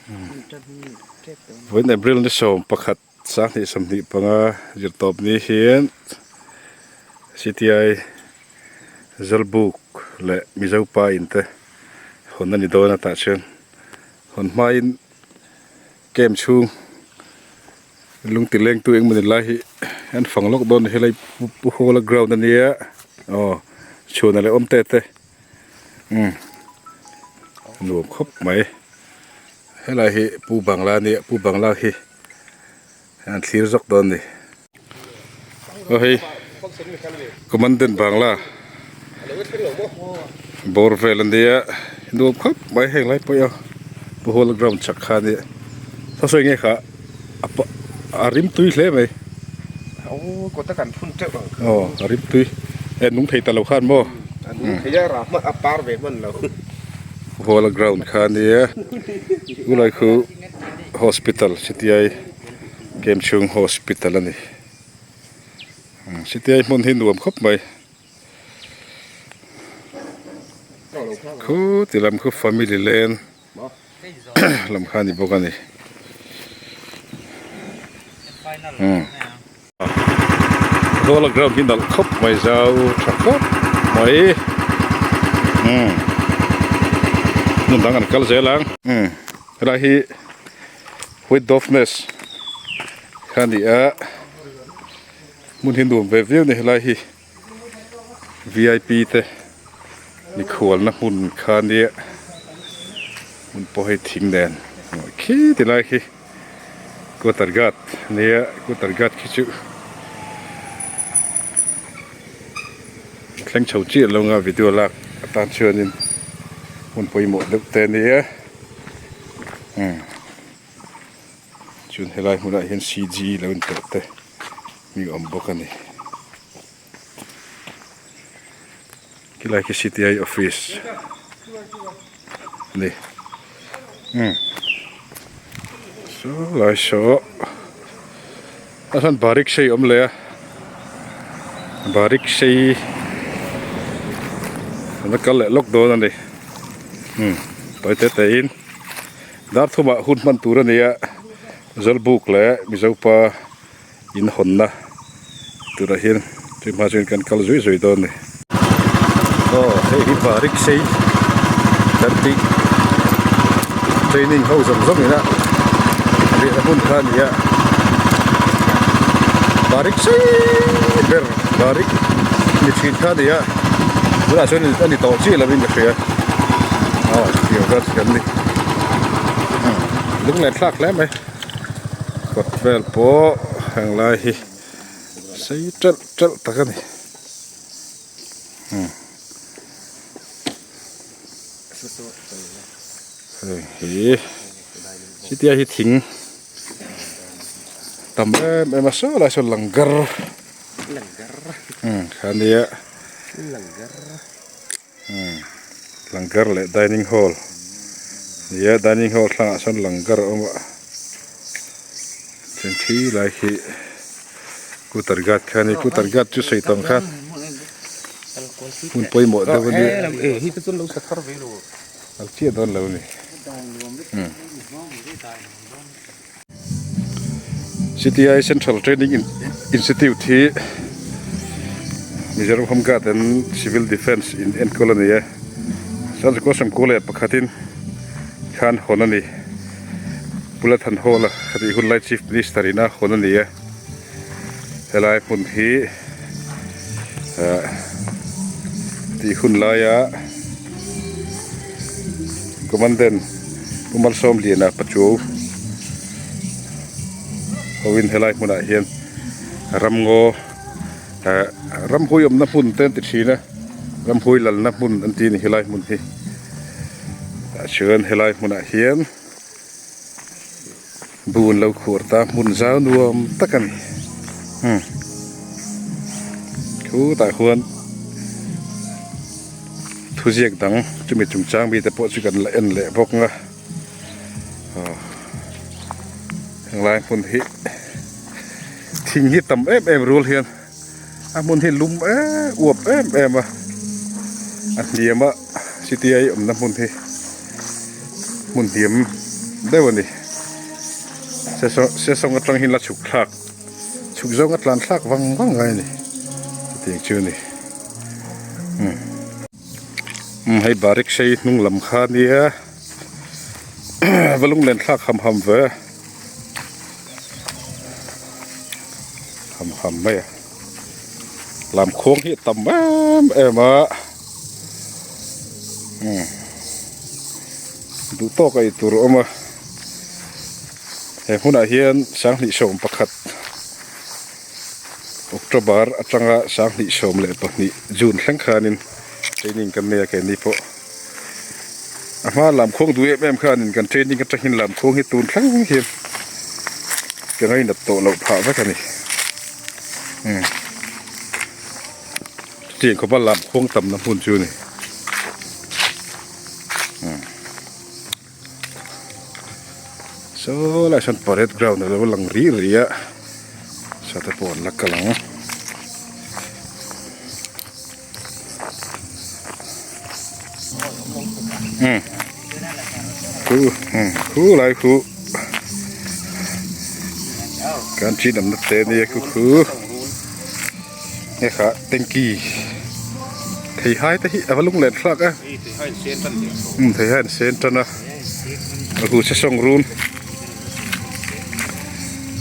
Vawiin April ni 11 2025 zirtawp ni hian CTI Zawlbuk leh Mizo pa in te hawn a ni dawn a tah chuan hawn hmain camp chhung lung ti lengtu engmawni lai hi an fang lawk dawn a ni helai pu hawla ground a nia aw chhuana leh awm te te. Umm nuam khawp mai helai hi pu bangla ania pu bangla hi an thlir zawk dawn a ni aw hei commandant bangla bawr vel ania nuam khawp mai heng lai pawh hi pu hall ground chak kha ania saw sawi nge kha a rim tui hle mai aw a rim tui e nung thei ta lo khan maw hall ground kha ania chulai khu hospital cti camp chhung hospital a ni cti hmun hi nuam khawp mai khuti lam khu family lane. lam kha a ni bawk a ni umm roller ground hi nalh khawp mai zau tha khawp mai umm hmun dang an kal zel ang umm helai hi white dove nest kha a ni a hmun hi nuam ve viau a ni helai hi. Vip te mikhualna hmun kha nia hmun pawh hei thing nen khi ti lai khi quarter guard nia quarter guard khi chu thleng chho chiah lo anga video lak atan chuanin hmun pawimawh deuh te ania umm chuan helai hmunah hian cg lo intelh te. Mi awm bawk a ni. Khilai khi cti office a ni. Umm saw lai saw a hlan barik sei a awm leh a barik sei an la kal leh lawk dawn a ni. Umm tawi te te in dar thumah hun hman tur a ni a Zawlbuk leh Mizopa. In hawnna turah hian tui hma chuan kan kal zui zui dawn a ni. Aw hei hi barik sei kan tih training ho zawng zawng ina riahna hmun kha a ni a barik sei ber barik ni thin kha a ni a tunah chuan a ni tawh chiah lovin ka hria aw chutiang zat kan ni lunglen thlak hle mai. Kawt vel pawh heng lai hi sei telh telh tak a ni umm hei hi chutia hi thing tam em em a saw lai sawn langgar umm kha nia umm langgar leh dining hall nia dining hall thlangah sawn langgar a awm a chuan khi lai khi scooter guard kha a ni scooter guard chu sawi tawng khan hmun pawimawh deuh a nia a chiah dawn lo a ni umm. Cti Central Training Institute hi Mizoram Home Guard and Civil Defence in enkawl a ni a, chuan chukua sawmkua leh pakhatin khan hawn a ni. Pu Lathan Hall a khatih hun lai Chief Minister ina hawn a ni a, helai hmun hi ah tih hun laia Commandant Pu Malsawmliana Pachuau hoin helai hmunah hian ramngaw eh ramhui awmna hmun te an ti thin a ramhui lalna hmun an ti a ni helai hmun hi tah chuan helai hmunah hian bun lo khuar ta hmun zau nuam tak a ni umm khutah khuan thuziak dang chumi chungchang mite pawh chu kan la en leh bawk ang a aw henglai hmun hi thing hi tam em em rul hian a hmun hi lum em uap em em a a hniam a city a awmna hmun hi hmun hniam. deuh a ni sesawng atang hian la chhuk thlak chhuk zawng a tlan thlak vang vang ngai a ni chutiang chu a ni umm hei barik sei hnung lam kha a nia va lunglen thlak ham ham ve ham ham mai a lam khuang hi a tam em em a umm duh tawk a eitur a awm a he hmunah hian sanghnih 11 October atanga 2012 June thleng khanin training kan nei a keini pawh a hma lam khuang duh em em khanin kan training atangin lam khuang hi tun thleng hian ka ngainat tawh loh phah vek a ni umm chutiang khawpa lam khuang tamna hmun chu a ni umm. Saw lai sawn parade ground alo lang rih rih a saw te pawh an la kal ang. Umm khu umm khu lai khu kan chin awmna te ania khu khu hei kha tanky theihai te hi a va lunglen thlak a umm theihai an sen tan a a hu sesawng run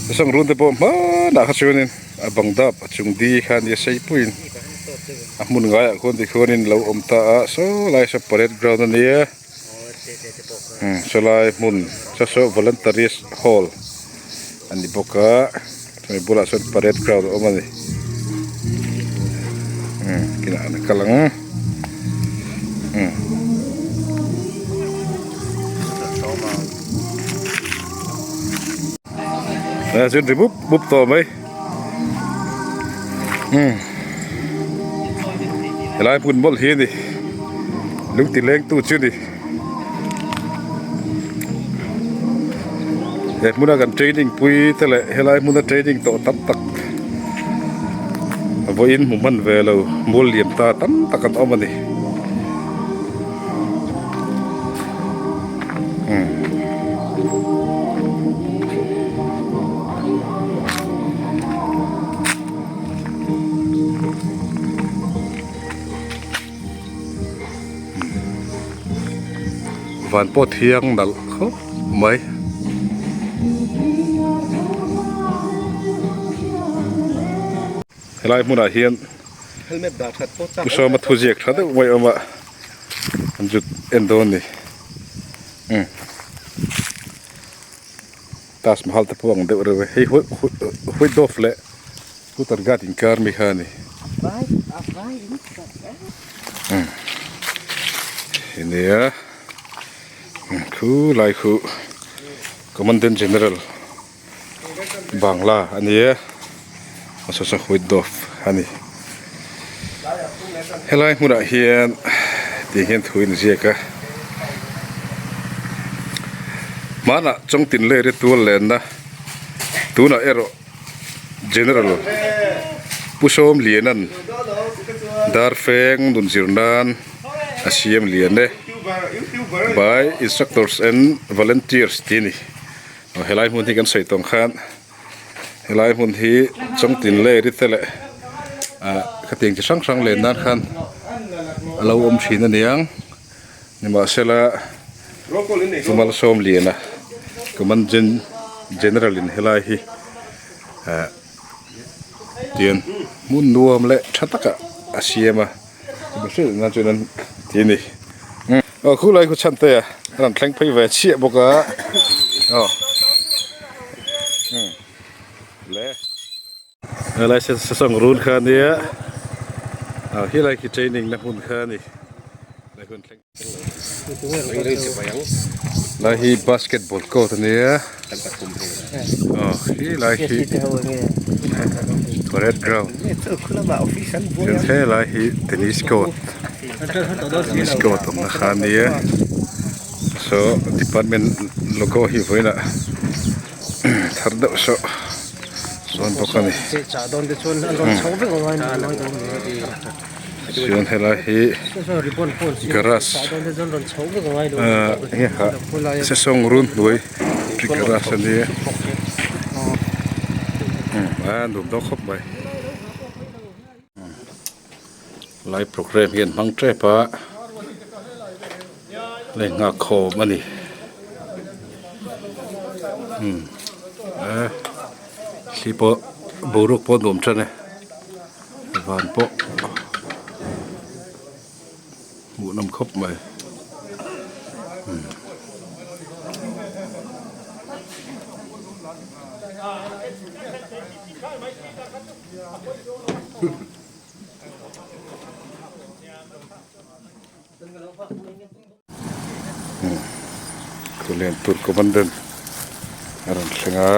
sesawng run te pawh hmanah kha chuanin a bang dap a chung di kha ania sei puiin a hmun ngaiah khuan tikhuanin lo awm ta a saw lai saw parade ground ania umm sawlai hmun saw saw voluntary hall a ni bawk a chumi bulah sawn parade ground a awm a ni umm kinah an kal ang umm. A chuan ri mup mup tawh mai umm helai hmun mawlh hi a ni lung ti leng tu chu a ni he hmuna kan training pui te leh helai hmuna training tawh tam tak vawiin hmu hman ve lo mual liam ta tam tak an awm a ni. Van pawh thiang nalh khawp mai. Helai hmunah hian Pu Sawma thuziak tha deuh mai a awm a, an zut en dawn a ni. Umm Taj Mahal te pawh ang deuh reuh e, hei Huidawf leh Uttarghat inkar mi kha a ni. Umm nia khu lai khu Commandant General. Bangla a ni e a saw saw Huitdorf a ni helai hmunah hian tih hian thu inziak a hmanah Chawngtin leh Ritual lenna tunah erawh General Pu Sawmliana'n Darfeng nun zir nan a siam lian e by instructors and volunteers tih a ni. Aw helai hmun hi kan sawi tawng khan helai hmun hi chawngtin leh ri te leh ah khatiang chi hrang hrang len nan khan a lo awm thin a niang nimahsela Chumal Sawmliana Command General in helai hi ah tian hmun nuam leh tha takah a siam a chumi hrilh nan chuan an ti a ni. Aw khulai khu chhan te a rawn thleng phei ve chhiah bawk a aw umm le helai sesawng run kha ania aw helai khi training na hmun kha ani lai hun thleng lai hi basketball court ania aw helai khi parade ground helai hi tennis court. Tennis court awmna kha a nia saw department logo hi vawiinah thar deuh sawh sawn bawk a ni. Chuan helai hi garage ahh enge kha sesawng run hnuai chi garage a nia a nuam dawn khawp mai lai programme hi an hmang tep a lei nghak khawm a ni umm a thli pawh boruak pawh a nuam tan e. Van pawh hmuh nawm khawp mai Tulian tur commandant a rawn thleng a.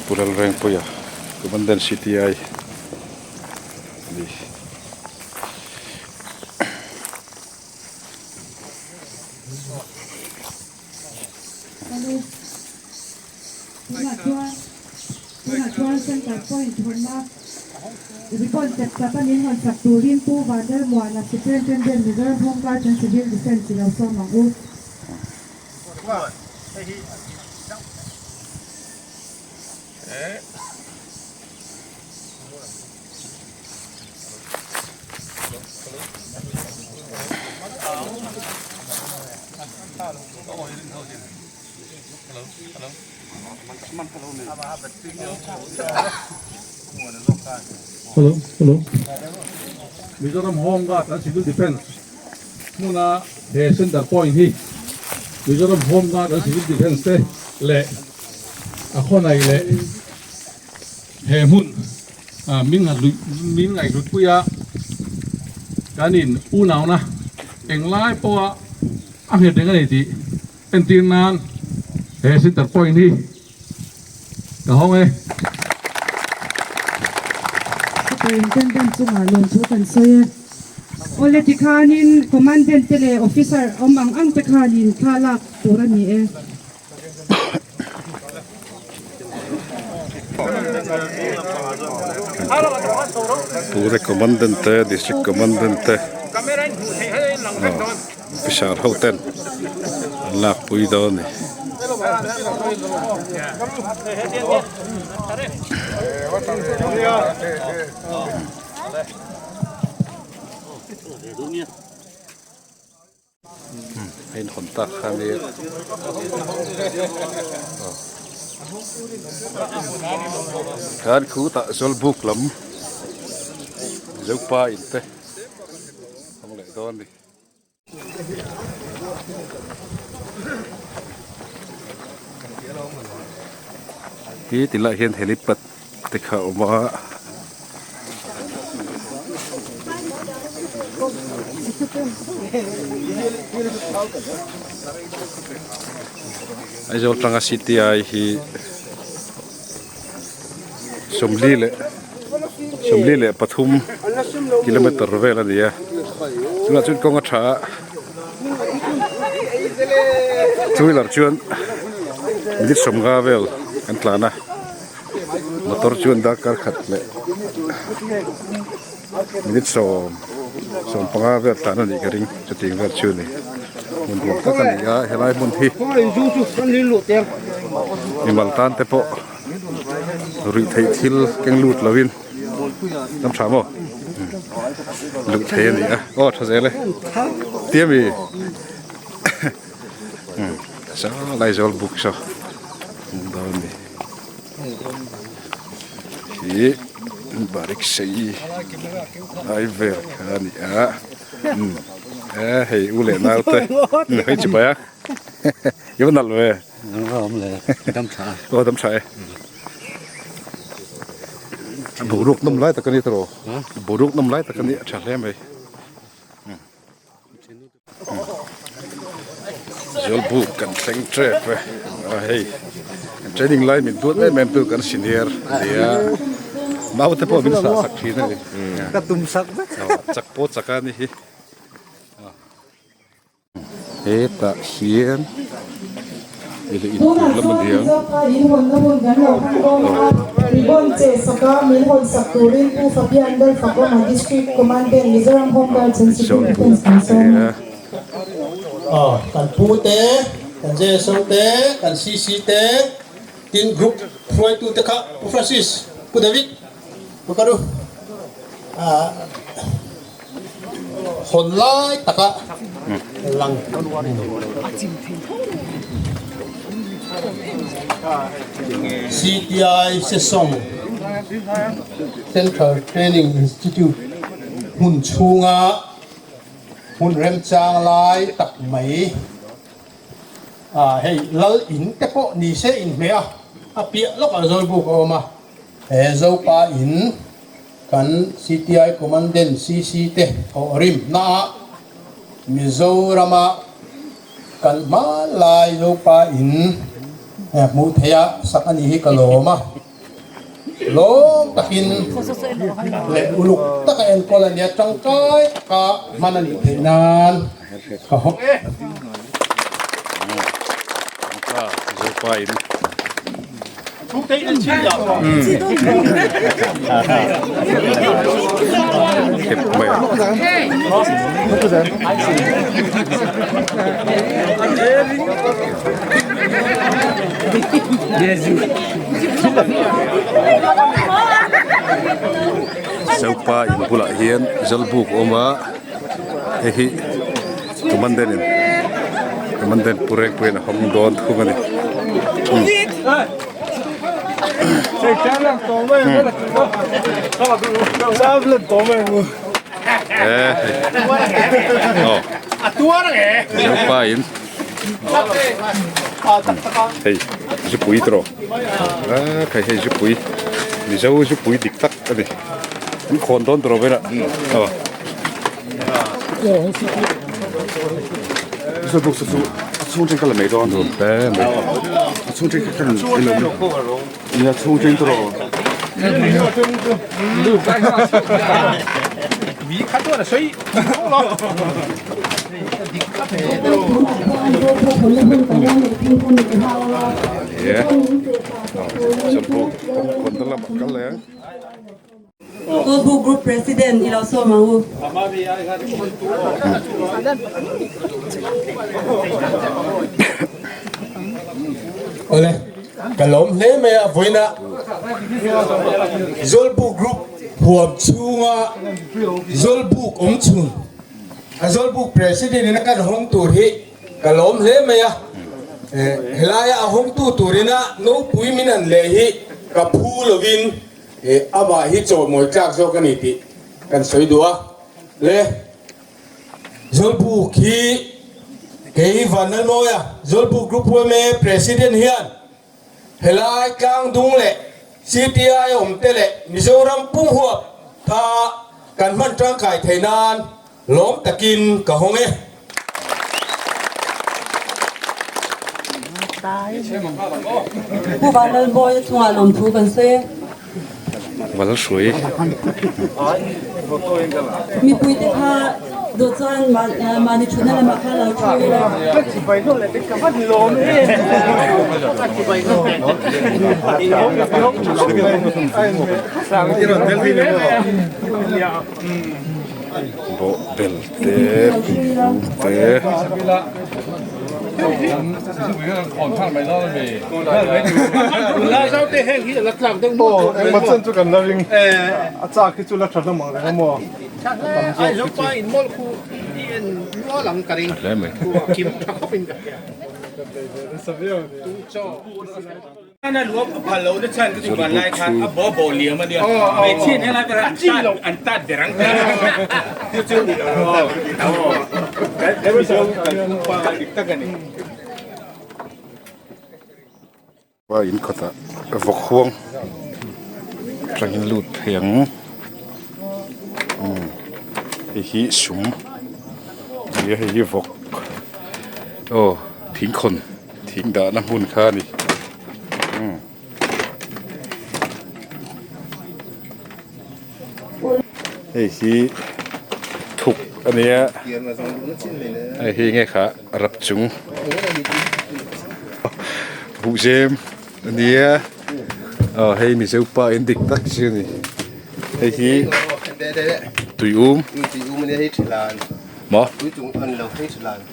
Pu Lalrengpuia commandant C_T_I a ni. Tunah chuan tunah chuan Centre Point hawnna ribbon chep chap a min hawn sak turin Pu Vanlalmuana Superintendent Mizoram Home Guards and Civil Defence i lo sawm ang u. Hello hello Mizoram Home Guard and Civil Defence hmuna he center point hi Mizoram Home Guard and Civil Defence te leh a khawnai leh he hmun min min ngaihhlut pui a kan in unauna englai pawha a nghet reng a ni tih Entir nan he center point hi ka hawng e. Superintendent chungah lawmthu kan sawi e. Awle tikhanin Commandant te leh Officer awm ang ang te khanin thla lak tur a ni e. Pure Commandant te District Commandant te Officer ho ten an lak pui dawn a ni. A inhawn tak kha nia. Khan khutah Zawlbuk lam Zopa in te hawng leh dawn a ni. Hi ti lai hian helipad te kha a awm a. Aizawl tanga C_T_I hi 44 leh 43 kilometer vel a ni a chungah chuan kawng a tha a two wheeler chuan minute 50 vel an tlan a motor chuan darkar khat leh minute 10 15 vel tlan a nih ka ring chutiang vel chu a ni hmun nuam tak a ni a helai hmun hi mimal tan te pawh. Ruih theih thil keng lut lovin dam tha maw luh thei a ni a aw tha zel e tia mi sa Laizawl book saw hmuh dawn a ni hi barik sei lai vel kha a ni a e hei u leh nau te hei chi pai a i va nalh ve. Dam tha a. Aw dam tha e. Boruak nawm lai tak a ni tawh. Boruak nawm lai tak a ni a tha hle mai. Zawlbuk kan thleng tep e. A hei training lai min duat em em tu kan senior a ni a. Naute pawh min sah sak thin a ni. Ka tum sak vek. Chak pawh chak a ni hi. Hetah hian Tunah chuan Mizopa in hawnna hun kan lo hmang dawn a, ribbon cheh saka min hawn sak turin Pu Fabian Lalfakawma District Commandant Mizoram Home Guards and Civil Defence kan sawm a. Aw, kan pu te, kan JSO te, kan CC te, tin group hruaitu te kha Pu Francis, Pu David, Pu Karu, ah. Hawn lai taka lang. CTI Sesawng Central Training Institute hmun chhunga hmun remchang lai tak mai hei lal in te pawh ni se inhmeh a, a piah lawkah Zawlbuk a awm a, he Zopa in Kan CTI Commandant CC te thawhrim hnaah Mizorama kan hma lai Zopa in hmuh theih a sak a nih hi ka lawm a. Lawm takin leh uluk taka enkawl a nia tangkai taka hman a nih theih nan ka hawk e. Zopa in Khep mai a. Zopa in bulah hian Zawlbuk a awm a, hei hi Commandant in Commandant Pu Rengpuia'n a hawng dawn thung a ni. Zopa in hei zupui tawh a khai hei zupui mizo zupui dik tak a ni an khawn dawn tawh vel a aw. Nuam hle mai. Kawlbu Group President i lo sawm ang u. Awle, ka lawm hle mai a vawiina Zawlbuk Group huam chhunga Zawlbuk awm chhun a Zawlbuk President in a kan hawng tur hi ka lawm hle mai a, helaia a hawngtu turina nopui min han leh hi ka phu lovin Amah hi chawimawi tlak zawk a ni tih kan sawi duh a le. Zawlbuk hi kei Vanlalmawia, Zawlbuk Group yma President hian helai Tlangdung leh CTI awmte leh Mizoram pum huap tha kan hman tangkai theih nan Lawm takin ka hawng e. Pu Vanlalbawi a chungah lawmthu kan sawi e. Valhrui. Mipuite kha duh chuan mahni thutna lamah khan lo thu ila. Bawh bel te thingkung te. Hle mai. Pa in kawtah vawk huang atangin lut phei ang hei hi sum nia hei hi vawk aw thingkhawn thing dahna hmun kha a ni. Hei hi thuk a nia hei hi nge kha rap chung. Buhzem a nia aw hei Mizo pa in dik tak chu a ni hei hi tuium maw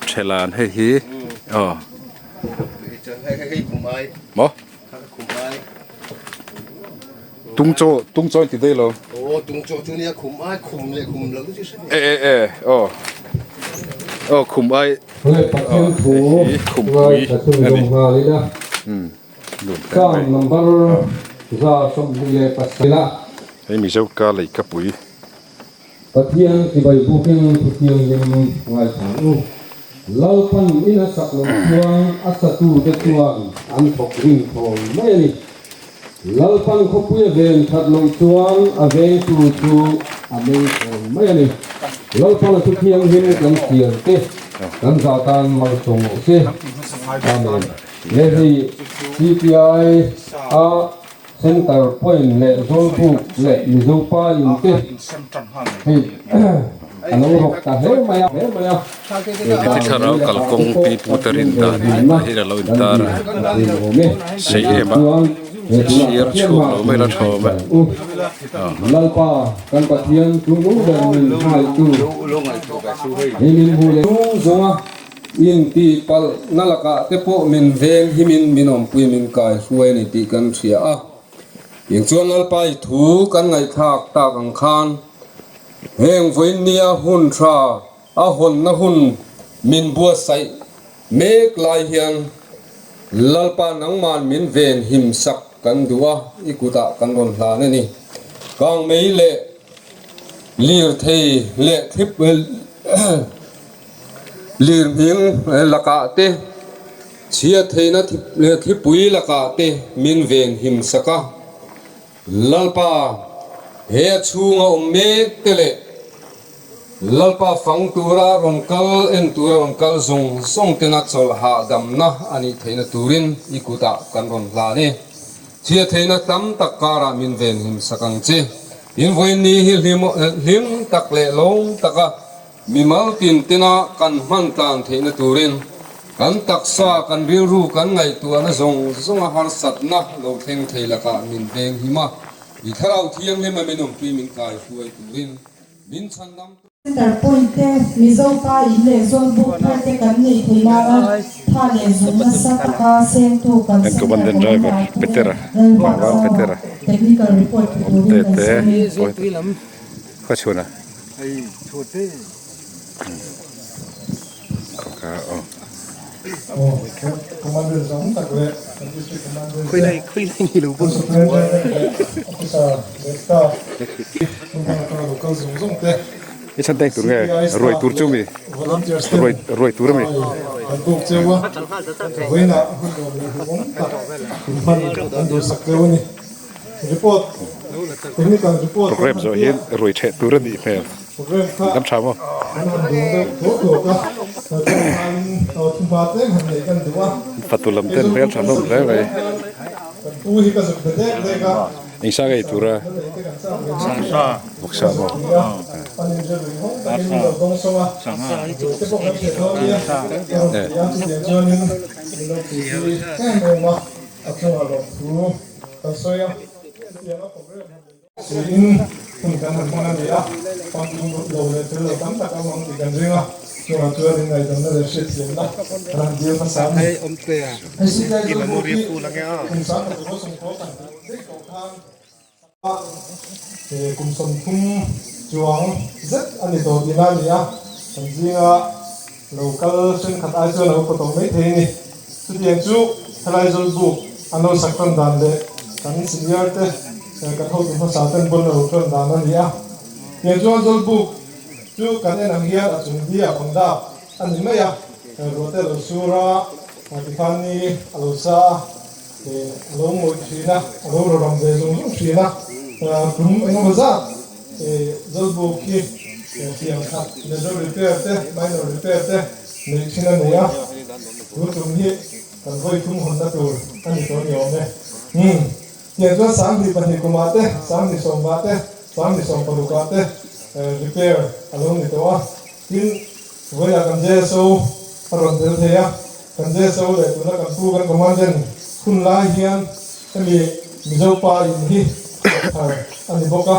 thelan hei hi aw maw Tungchaw tungchaw in ti daih lo. Aw tungchaw chu nia khum ai khum leh khum lo chu hre E e e aw aw khum ai Hei Pathian thu hei hi khum pui ngaithla chhun a ni zawm nghal ila umm nuam hle Psalm mai number 127 a. Hei Mizo ka lei ka pui. Pathian chibai bukin thu thianghlim ngaithla ang u. Lalpan in a sak loh chuan a satute chuan an thawk rin thawn mai a ni. Lalpan khawpui a ven that loh chuan a vengtu chu a meng thawn mai a ni. Lalpan a thu thianghlim kan chhiar te kan zah tan malsawm rawh se. Amen. He hei CPI a. Center point leh Zawlbuk leh Mizo pa in te hei a lo rawk ta hle mai a hle mai a. Heti thlarau kalkawng pi pu te rin dan hi a lo intar a, sei em a, chhiar chhuak lo mai la tha awm e. Lalpa kan Pathian chu nung ber min hmangaihtu hi min hmu leh zawnga Inti palh na lakah te pawh min veng himin min awmpui min kai hruai a ni tih kan hria a. Eng chuan Lalpai thu kan ngaihthlak tak ang khan heng vawiinnia hun tha a hawnna hun min buatsaih mek lai hian Lalpa nangman min ven him sak kan duh a, i kutah kan rawn hlan a ni. Kangmei leh lirthei leh thlip Lirhming lakah te, chhia theihna thlipui lakah te min ven him sak a. Lalpa, he a chhunga awm mek te leh Lalpa fang tura rawn kal en tura rawn kal zawng zawng tena chawlh hahdamna a nih theihna turin i kutah kan rawn hlan e. Chhia theihna tam tak karah min ven him sak ang che. In vawiin-ni hi hlim tak leh lawm taka Mimal tin tina kan hman tlan theihna turin kan taksa, kan rilru, kan ngaihtuahna zawng zawnga harsatna lo thleng thei lakah min veng him a, i Thlarau Thianghlim a min awmpui min kai hruai turin min chhandam tu. Center point te, Mizo pa in leh Zawlbuk thar te kan neih theih nana tha leh zung nasa taka sengtu kan Kan Center Commandant Driver Commander Pu Petera, Lalruatzaua Petera Technical Report pe awm turin te kan te sawi. Khawchhuna. I chhan teng tur nge ruai tur chu mi ruai ruai tur ami. Program zawh hian ruai theh tur a nih hmel dam tha maw. Fatu lam ten hmel tha hlawm hle mai. Engsa ngei tura vawksa maw. Kan sawi a, hetianga program han nei dawn siin hun kan han hman a ni a, famkim lo leh fel lo tam tak a awm ang tih kan ring a, chungah chuan inngaidamna leh hriatthiamna kan han dil hmasa a ni. Hei CTI Zawlbuk hi kum 10,000 sawmkaw pahnih daih tawh khan kum 30 chuang zet a ni tawh tihna a ni a, kan zinga lo kal thenkhat ai chuan a upa tawh mai thei a ni. Chutiang chu helai Zawlbuk an lo sak tan dan leh kan senior te kan hotu hmasa ten pawn a lo tan dan a ni a. Tiang chuan Zawlbuk chu kan en ang hian a chung hi a bang dap a ni mai a, ruahte a lo sur a, tikhan ni a lo sa a. A lo ngawih thin a, a lo rawram ve zung zung thin a, tum eng emaw zat Zawlbuk hi hliam khat major repair te, minor repair te neih thin a nei a, tu tum hi kan vawi thum hawnna tur a ni tawh ni awm e. Umm, tiang chuan 2002 kumah te, 2010 ah te, 2016 ah te repair a lo ni tawh a, tin vawiah kan JSO a rawn tel thei a, Kan JSO leh tuna kan pu kan commandant Hun lai hian hemi Mizo pa in hi sak thar a ni bawk a,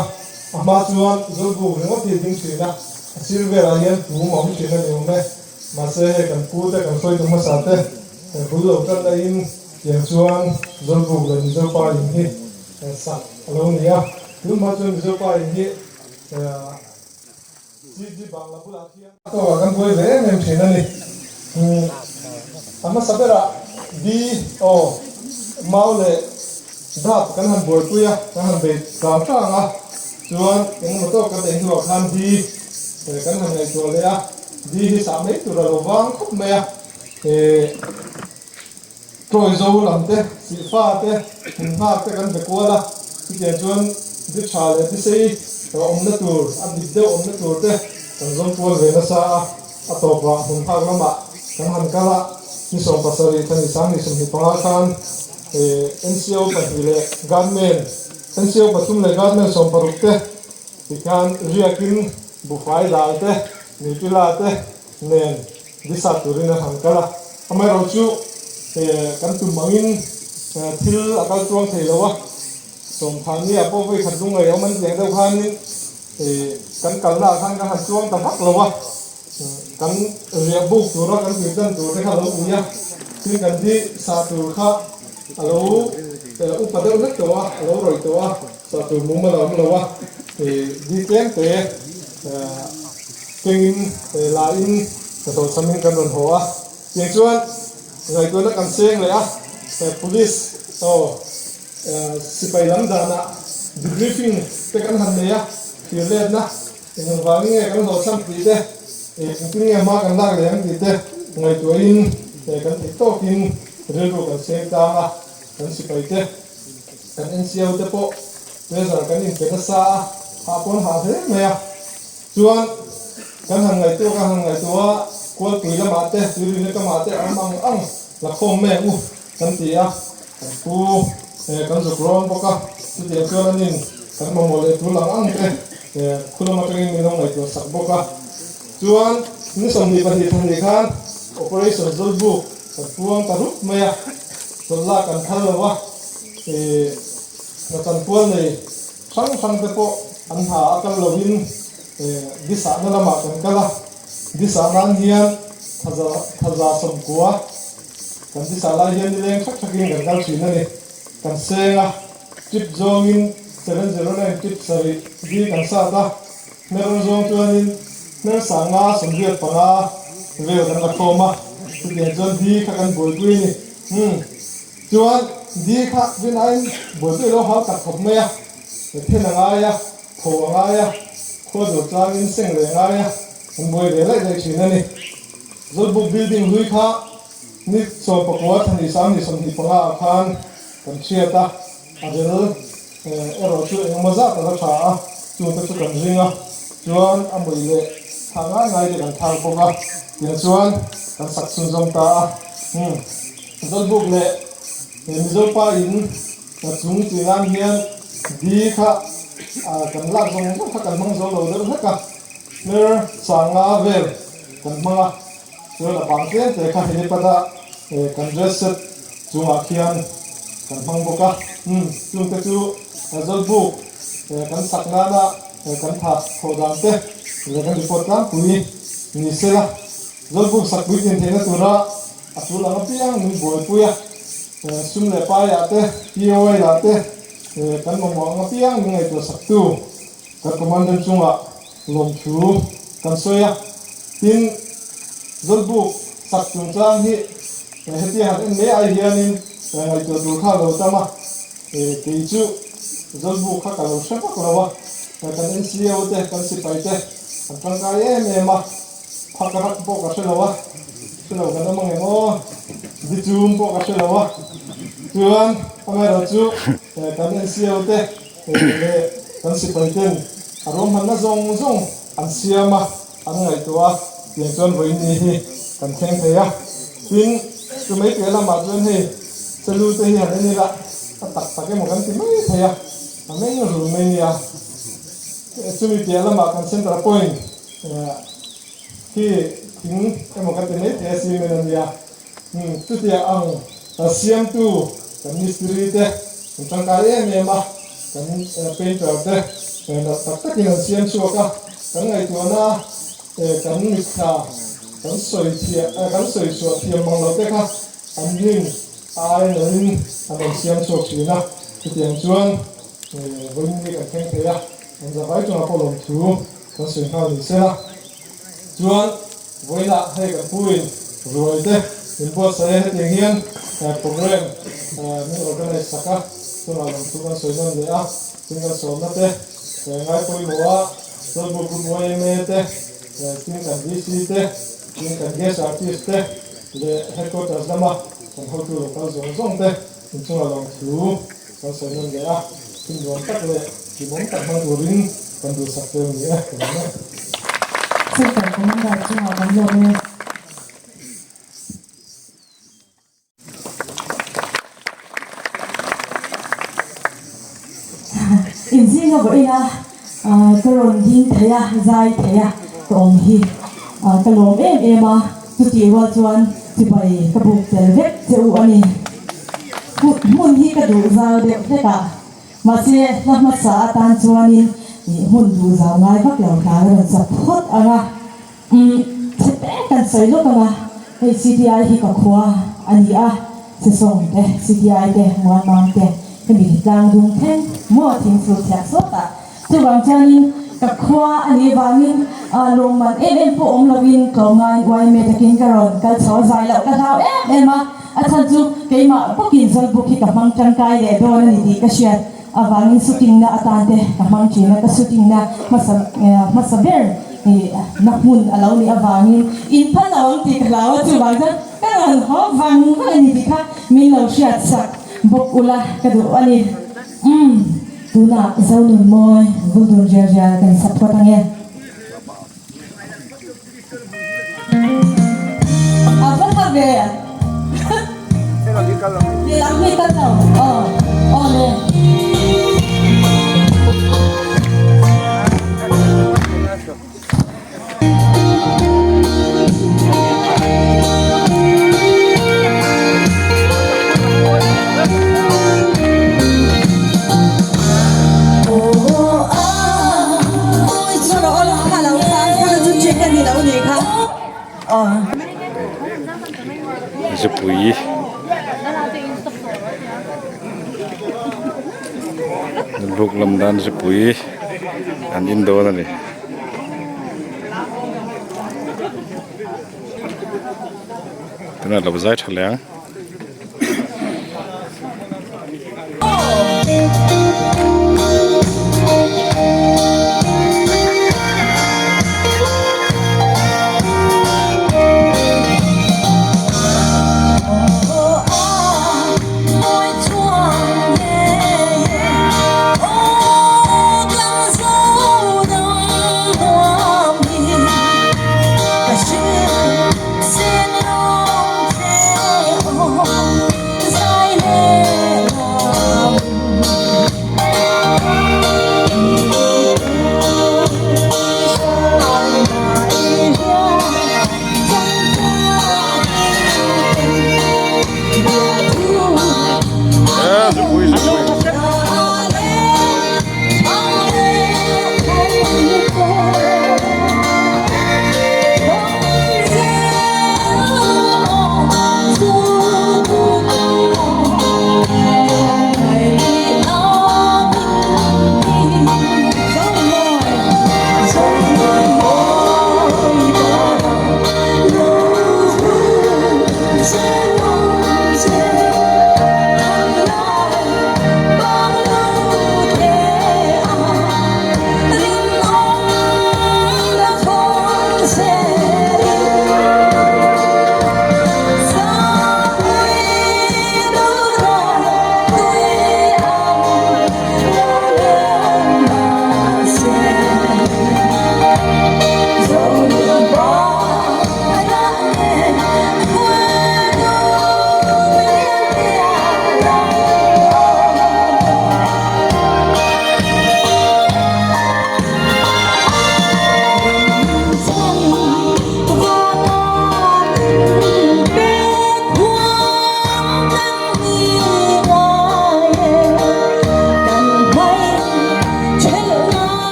a hma chuan Zawlbuk ringawt hi a ding thin a, a sir velah hian pum a awm thin a ni awm e. Mahse hei kan pu te kan hruaitu hmasa te bul lo tan laiin tiang chuan Zawlbuk leh Mizo pa in hi sak a lo ni a, tun hma chuan Mizo pa in hi CG Bangla bulah khian tawkah kan buai ve em em thin a ni. A hmasa berah B aw mau leh dap kan han buaipui a, kan han bei tlang tlang a, chuan engemaw tawk kan neih hnuah khan D kan han ngaihtuah leh a, D hi sah mai tur a lo vang khawp mai a, Tawi zo lam te, sihfa te, hmunhngak te kan be kual a, chutiang chuan di tha leh di sei awmna tur, a dik deuh awmna tur te kan zawn kual ve nasa a, a tawpah hmunhngak lamah kan han kal a, ni 17 thani 2025 khan NCO pahnih leh Guardman, NCO pathum leh Guardman 16 te tikhan riakin buhfai dal te, nutella te nen Visa turin a han kal a, amaherawhchu kan tum angin thil a kal chuang thei lo a, Sawmthani ah pawh vawikhat lungngaih a awm an tih ang deuh khanin kan kalna ah khan kan han chuang ta vak lo a, kan riah buk tura kan tui tan tur te kha a lo ui a, tin kan di sah tur kha a lo upa deuh hlek tawh a, a lo rawih tawh a, sah tur mumal a awm lo a, di tlem te. Kengin lain hnathawh chhamin kan rawn haw a, tiang chuan ngaihtuahna kan seng leh a, police aw sipai lam danah debriefing te kan han nei a, thlir letna eng vangin nge kan hlawh chhan tih te, engtin nge hma kan lak leh ang tih te ngaihtuahin kan theih tawkin rilru kan seng tlang a, kan sipai te kan NCO te pawh pressure kan inpe nasa a, hah pawn hah hle mai a. Chuan kan han ngaihtuah kan han ngaihtuah a, Kualpui lamah te, Tuirina kamah te a awm ang ang la khawm mai ang u kan ti a, kan pu kan zuk rawn bawk a, chutiang chuan anin kan mamawh leh tul ang ang te khu lam atangin min lo ngaihtuah sak bawk a. Chuan ni 22 thahnih khan Operation Zawlbuk kan puang ta rup mai a, chawlh kan phal lo a, Nachanpual nei Hrang hrang te pawh an hna a kal lovin Disahna lamah kan kal a, Disah nan hian thaza thaza 90 kan Disah lai hian nileng thak thakin kan kal thin a ni. Kan seng a, trip zawngin 709 trip sarih di kan sat a, hmer zawng chuanin hmer 585 vel kan la khawm a, chutiang chuan di kha kan buaipui a ni. Umm. Chuan di kha rinaiin buaipui a lo hau tak khawp mai a, then a ngai a, tho a ngai a, khua dur tlangin seng leh a ngai a, an buai ve laih laih thin a ni. Zawlbuk building hlui kha ni 19 thani 2025 ah khan kan hriat a, a rel erawh chu engemaw zat a la tha a, chungte chu kan ring a, chuan a mui leh thah ngai ngai te kan thlak bawk a, tiang chuan kan sak chhunzawm ta a. Umm. Zawlbuk leh Mizo pa in chung chi nan hian di kha kan lak zawng zawng kha kan hmang zo lo deuh hlek a, hmer sanga vel kan hmang a, chuan a bang tlem te kha helipad a kan dress set chungah khian kan hmang bawk a, umm chung te chu Zawlbuk kan sak nana kan tha thawh dan te leh kan report tlangpui ni sela Zawlbuk sak puitlin theihna tura A tul ang apiang min buaipui a, sum leh paiah te, POI lah te kan mamawh ang apiang min ngaihtuah saktu kan Commandant chungah lawmthu kan sawi a. Tin, Zawlbuk sak chungchang hi hetia han en mai ai hianin ngaihtuah tur kha a lo tam a, kei chu Zawlbuk kha ka lo hre vak lo a, kan NCO te, kan sipai te an tangkai em em a. Phak rak pawh ka hre lo a, hre lo kan awm ang em aw, di chum pawh ka hre lo a, chuan amaherawh chu kan NCO te leh kan sipai ten a ruahmanna zawng zawng an siam a, an ngaihtuah a, tiang chuan vawiin ni hi kan thleng thei a, tin chu mai piah lamah chuan hei Selu te hi han en ila a tak tak emaw kan ti mai thei a, a meng run mai nia, chumi piah lamah kan centre point. Khi thing emaw ka ti mai thei a cement a nia. Chutia ang siamtu Kan mistiri te an tangkai em em a, kan painter te nalh tak takin an siam chhuak a, kan ngaihtuahna kan mitthla kan sawi thiah kan sawi chhuah thiam mang lo te kha an rin ai nalhin an rawn siam chhuak thin a, chutiang chuan vawiin ni kan thleng thei a, an zavai chungah pawh lawmthu kan sawi nghal ni sela. Chuan vawiinah hei kan puin ruai te min buatsaih a, hetiang hian program min organise sak a, chungah lawmthu kan sawi nawn leh a, tin kan sawmna te ngai pawimawh a, Zawlbuk Group yma te, tin kan DC te, tin kan guest artist te leh headquarters lama kan hotu local zawng zawng te inchungah lawmthu kan sawi nawn leh a, thil nuam tak leh hlimawm tak hmang turin kan duhsak tel ni e ka lawm e. Central Commander chungah kan lawm e. Inzinga vawiina ka rawn ding thei a, zai thei a ka awm hi ka lawm em em a, chutih rual chuan chibai ka buk tel vek che u a ni. Hmun hi ka duh zau deuh hlek a, mahse hla hmasa atan chuanin hmun duh zau ngai vak lo hla ka rawn sa phawt ang a. Umm, chhe tek kan sawi lawk ang a, hei CTI hi ka khua a ni a, Sesawng te, CTI te, Muanmang te, hemi hi tlang dung thleng maw thing fur thiah sawt a, chuvang chuanin ka khua a nih vangin lawmman em em pawh awm lovin tlawmngaiin uaime takin ka rawn kal chho a, zai loh ka hlau em em a, a chhan chu keimah bawkin Zawlbuk hi ka hmang tangkai leh dawn a ni tih ka hriat avangin shooting na atan te ka hmang thin a, ka shooting na hmasa hmasa ber na hmun a lo nih avangin in phal lo ang tih ka hlau a, chuvang chuan ka rawn haw vang vang a ni tih kha min lo hriat sak bawk ula ka duh a ni. Umm tunah Zonunmawi Vuldun rial rial kan support ange. A va tha ve. Lehlam hi kal lo. Aw aw le. Zupui buk lam dan zupui an in dawn a ni. Tunah lo zai tha leh ang.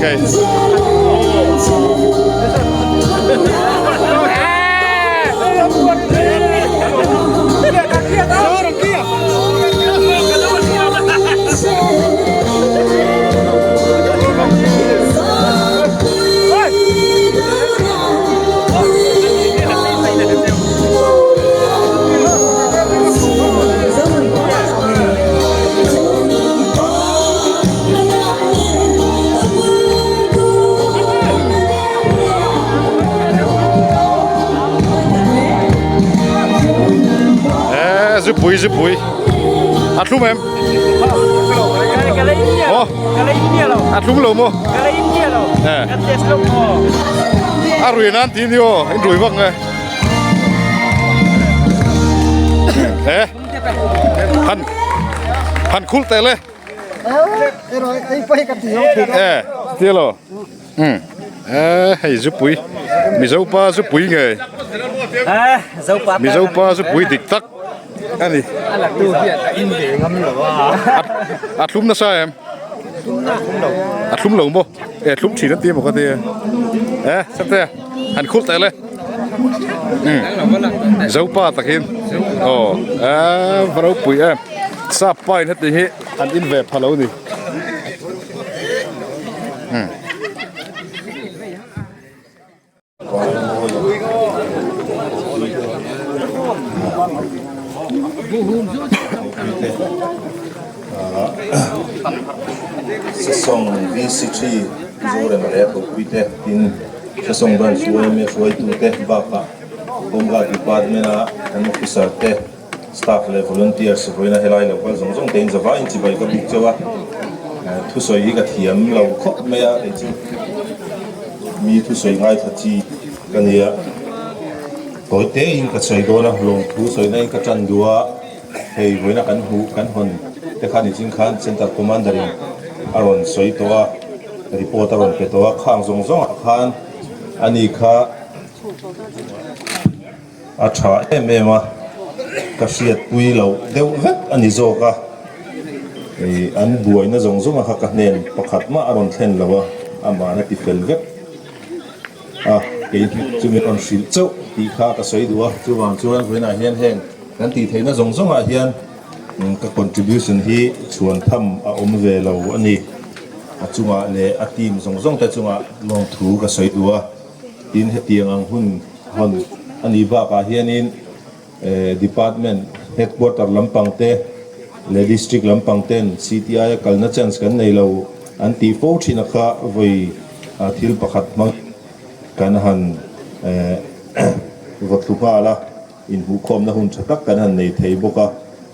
ngei. Eee zupui zupui a thlum em? Maw? A thlum lo maw? A rui nan ti ni aw in rui vak nge. He han han khul teh le. E tia lo. Um e hei zupui Mizopa zupui nge. Mizopa zupui dik tak ani. A thlum nasa em? A thlum lo maw? E thlum thin an ti emaw ka ti e. E Sante han khulh teh le. Um Zopa takin aw e va ropui em. Sap pa in heti hi an in ve pha lo ni. Um. Sesawng VC3 Zorema leh Thawkpuite tin Sesawng Branch yma hruaitute bakah Home Guard Department a kan officer te staff leh volunteers vawiina helai lo kal zawng zawng te in zavaiin chibai ka buk chauh a, thusawi hi ka thiam lo khawp mai a kei chu mi thusawi ngaithla chi ka ni a, tawi te in ka sawi dawn a, lawmthu sawina in ka tan duh a, hei vawiina kan hmuh kan hawn te khan nichin khan Centre Commander in a rawn sawi tawh a, report a rawn pe tawh a, khang zawng zawng ah khan ani kha. A tha em em a, ka hriatpui loh deuh vek a ni zawk a, ih an buaina zawng zawng a kha ka hnen pakhat mah a rawn thlen lo a, amah a ti fel vek a, kei chu min rawn hrilh chauh tih kha ka sawi duh a, chuvang chuan vawiinah hian heng kan tih theihna zawng zawngah hian ka contribution hi chhuan tham a awm ve lo a ni, a chungah leh a team zawng zawng te chungah lawmthu ka sawi duh a. Tin, hetiang ang hun hawn a nih bakah hianin Department Headquarter lampang te leh District lampang ten CTI a kalna chance kan nei lo an tih fo thin a kha vawi thil pakhat hmangin kan han vaw thlu nghal a. Inhmuhkhawmna hun tha tak kan han nei thei bawk a,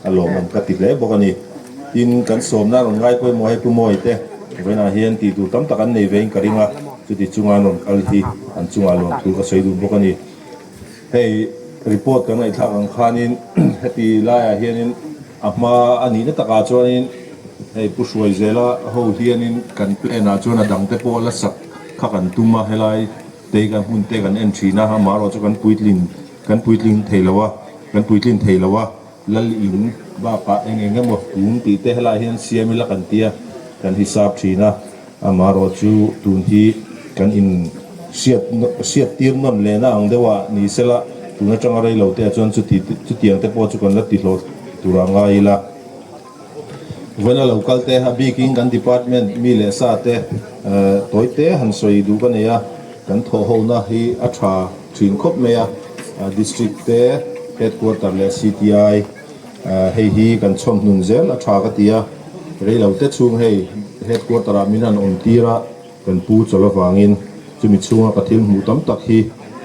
a lawmawm ka ti hle bawk a ni. Tin, kan sawmna rawn ngai pawimawh hei Pu Mawi te vawiinah hian tih tur tam tak an nei vein ka ring a, chuti chunga an rawn kal hi an chungah lawmthu ka sawi duh bawk a ni. Hei report kan ngaihthlak ang khanin heti laiah hianin a hma a nihna takah chuanin hei Pu Hruaizela ho hianin kan plan ah chuan a dangte pawh la sak kha kan tum a, helai te kan hmun te kan en thin a, amaherawhchu kan puitlin Kan puitling thei lo a, kan puitlin thei lo a, Lal in bakah eng eng emaw tum tih te helaiah hian siam ila kan tia, kan hisap thin a, amaherawh chu tun hi kan in hriat hriat tir nawn lehna ang deuhah ni sela, tun atanga rei lo te ah chuan chuti chutiang te pawh chu kan la ti hlawh tur ah ngai ila. Vawiina lo kal te a bikin kan department mi leh sa te tawi te han sawi duh ka nei a, kan thawhhona hi a tha thin khawp mai a, district te headquarter leh CTI hei hi kan chhawm hnun zel a tha ka ti a, reilo te chhung hei headquarter ah min han awm tir a, kan pu chawlh avangin chumi chhunga ka thil hmuh tam tak hi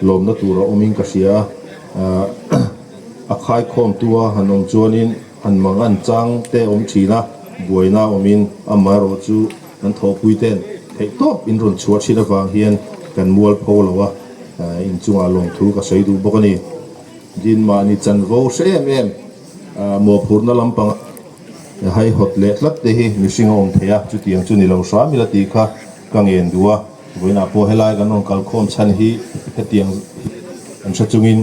lawmna tur a awmin ka hria a, a khaikhawmtu a han awm chuanin. Han mang an chang te awm thin a, buaina awmin amaherawh chu kan thawhpui ten theih tawp in rawn chhuah thin avang hian kan mual pho lo a, inchungah lawmthu ka sawi duh bawk a ni. Din mahni chanvo hre em em mawhphurhna lampang haihawt leh tlat te hi mihring a awm thei a, chutiang chu ni lo hram ila tih kha ka ngen duh a, vawiinah pawh helai kan rawn kalkhawm chhan hi hetiang hi kan hre chungin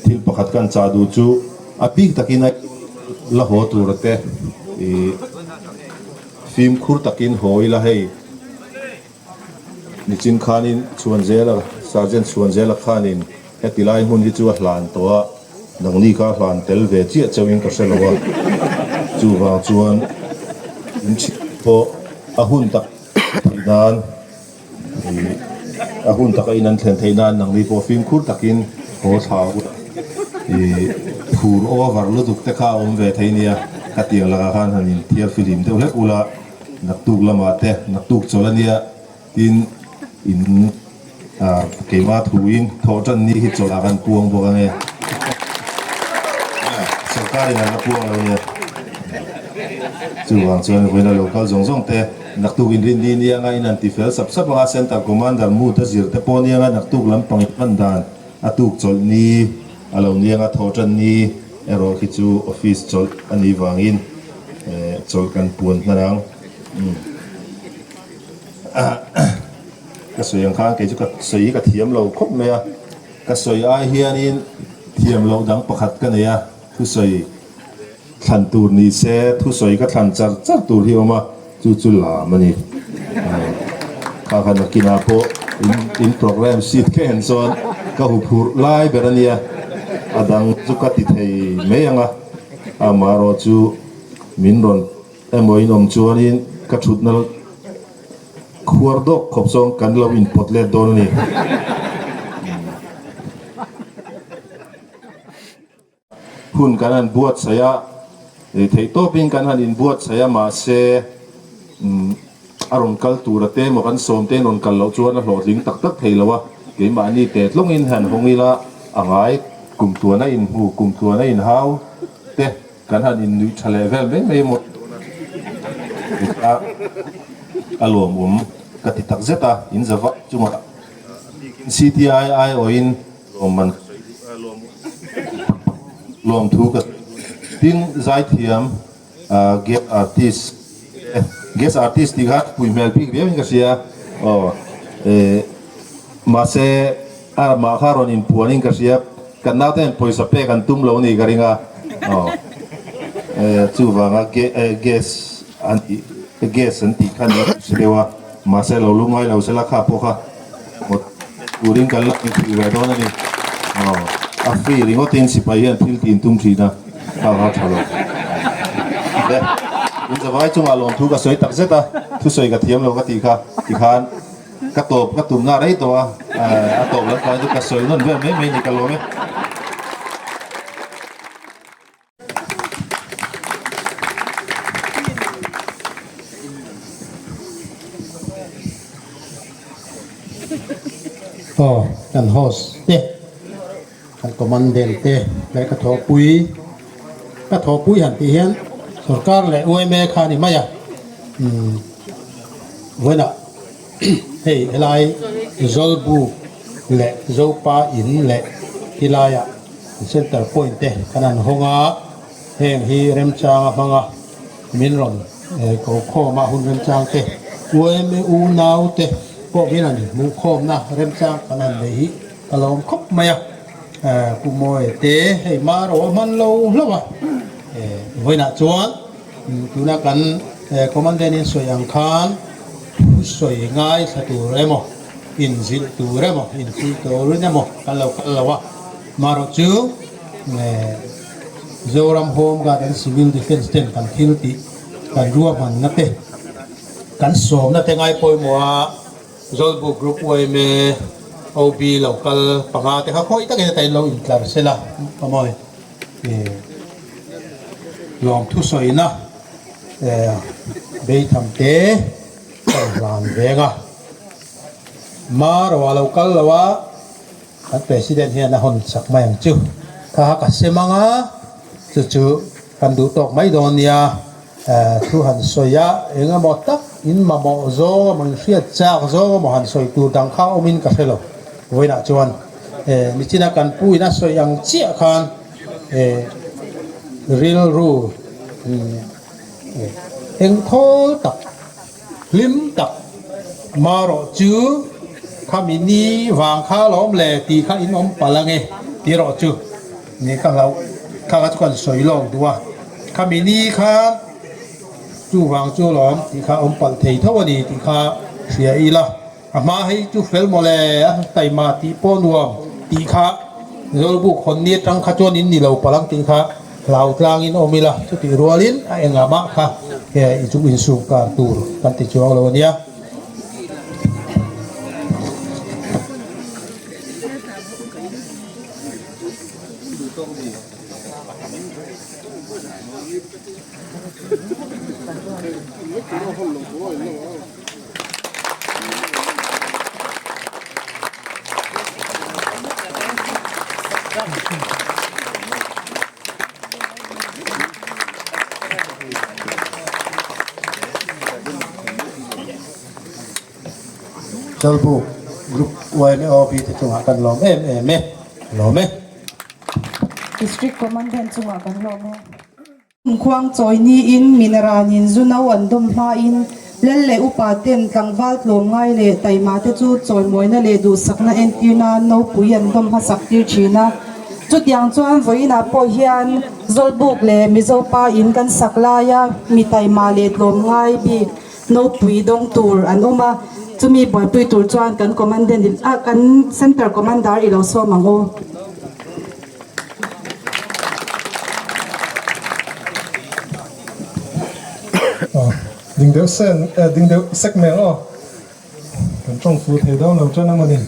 thil pakhat kan chah duh chu, A bik takin a la haw tur te i fimkhur takin haw ila hei. Nichin khanin Chhuanzela, Sergeant Chhuanzela khanin heti lai hmun hi chu a hlan tawh a, nangni kha a hlan tel ve chiah chauhin ka hre lo a, chuvang chuan in chhit pawh a hun tak theih nan ih a hun taka in an thlen theih nan nangni pawh fimkhur takin haw thla ula ih phur over lutuk te kha a awm ve thei nia, khatiang lakah khan han inthiar fihlim deuh hlek ula. Naktuk lamah te naktuk chawlh a nia tin in keimah thuin thawh tan ni hi chawlh ah kan puang bawk ange. Sorkar in an la puang lo nia. Chuvang chuan vawiin a lo kal zawng zawng te naktuk in rin ni nia anga in an ti fel sap sap anga Center Commander mood a zir te pawh nia anga naktuk lampang in hman dan a tuk chawlh ni a lo nia anga thawh tan ni erawh khi chu office chawlh a nih vangin Chawlh kan puan hman ang. Ka sawi ang khan kei chu ka sawi hi ka thiam lo khawp mai a. Ka sawi ai hianin thiam loh dang pakhat ka nei a, thusawi thlan tur ni se thusawi ka thlan char char tur hi a awm a, chu chu lam a ni. Kha kha nakinah pawh in program sheet kha en chuan ka huphurh lai ber a nia, a dang chu ka ti thei mai ang a. Amaherawh chu min rawn emaw in awm chuanin ka thutna khuar dawk khawp chuan kan lo inpawt let dawn a ni. Hun kan han buatsaih a, theih tawpin kan han inbuatsaih a, mahse a rawn kal tur a te emaw kan sawm te in rawn kal loh chuan a hlawhtling tak tak thei lo a, keimahni teh tlawngin han hawng ila a ngai kum tluan a inhmu kum tluan a inhau te kan han innuih tha leh vel mai mai emaw a a lawmawm ka ti tak zet a, in za vak chungah CTI aiawhin lawmman lawmthu ka tin zaithiam. Guest artist guest artist tih kha pui hmel bik viau in ka hria aw eh mahse a mah kha rawn inpuan in ka hria kan naute hian pawisa pek an tum lo ni ka ring a aw eh chuvanga guest an tih guest an tih kha ni a hre deuh a mahse lo lungngai lo sela kha pawh kha turin kan la inhrilh ve dawn a ni aw a free ringawt in sipai hian thil tin tum thin a kha kha tha lo le in zavai chungah lawmthu ka sawi tak zet a thusawi ka thiam lo ka tih kha tikhan ka tawp ka tumna rei tawh a a tawp lam pah chu ka sawi nawn vel mai mai ni ka lawm e. Aw kan host te kan commandant te leh ka thawhpui ka thawhpui han tih hian sorkar leh yma kha a ni mai a umm vawiinah hei helai Zawlbuk leh Zopa in leh tilaiah Center point te kan han hawng a, heng hi remchanga hmanga min rawn ko khawm a, hun remchang te UMA unau te pawh min han hmuh khawmna remchang kan han nei hi ka lawm khawp mai a, Pu Mawia te hei hma ro a hman lo hlauh a, vawiinah chuan tuna kan Commandant in sawi ang khan thusawi ngaithla tur emaw inzilh tur emaw infuih turin emaw kan lo kal lo a. Marawh chu Zoram Home Guard and Civil Defence ten kan thil tih kan ruahmanna te kan sawmna te ngai pawimawh a Zawlbuk Group yma OB lo kal panga te kha khawi takin a tain lo intlar sela amawi lawmthu sawina beitham te kan hlan veng a marawh a lo kal lo a. Kan President hian a hawn chak mai ang chu. Kha kha ka sem ang a, chu chu kan duh tawk mai dawn nia. Thu han sawi a, eng emaw tak in mamawh zawng emaw in hriat chak zawng emaw han sawi tur dang kha awmin ka hre lo. Vawiinah chuan nichina kan pu in a sawi ang chiah khan rilru eng thawl tak, Hlim tak marawh chu khami ni vang kha lawm le tih kha in awm palh ange tih erawh chu ni ka hlauh kha kha chu kan sawi lawk duh a, khami ni kha chu vang chu lawm tih kha awm palh thei tho a ni tih kha hria ila. A hma hei chu fel mawle a taima tih pawh nuam tih kha Zawlbuk hawn ni atang kha chuan in ni lo palh ang tih kha hlau tlangin awm ila chutih rualin a engah mah kha i chu insum kar tur kan ti chuang lo a nia. Zawlbuk Group YMAOB te chungah kan lawm em em e, lawm e. District Commandant chungah kan lawm e. Khuang chawi niin minaranin zu no an dawm hmain lal leh upa ten tlangval tlawm ngai leh taima te chu chawimawina leh duhsakna entir nan nopui an dawm hmasak tir thin a. Chutiang chuan vawiinah pawh hian Zawlbuk leh Mizo pa in kan sak laia mi taima leh tlawm ngai bik nopui dawng tur an awm a, chumi buaipui tur chuan kan commandant kan Centre Commander i lo sawm ang u. Ding deuh sen eh ding deuh sek mai ang aw. Kan tawng fu thei dawn lo tan ang a ni.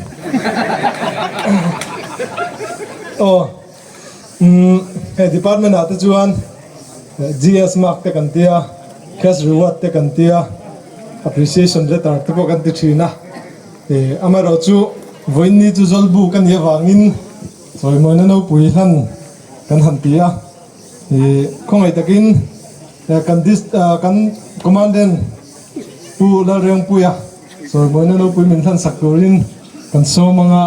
Aw umm hei department ah te chuan GS mark te kan tia cash reward te kan tia appreciation letter te pawh kan ti thin a. Eh amaherawhchu vawiin chu Zawlbuk a nih avangin Chawimawina nopui hlan kan han ti a, ih khawngaih takin kan dist kan commandant Pu Lalrengpuia chawimawina nopui min hlan sak turin kan sawm anga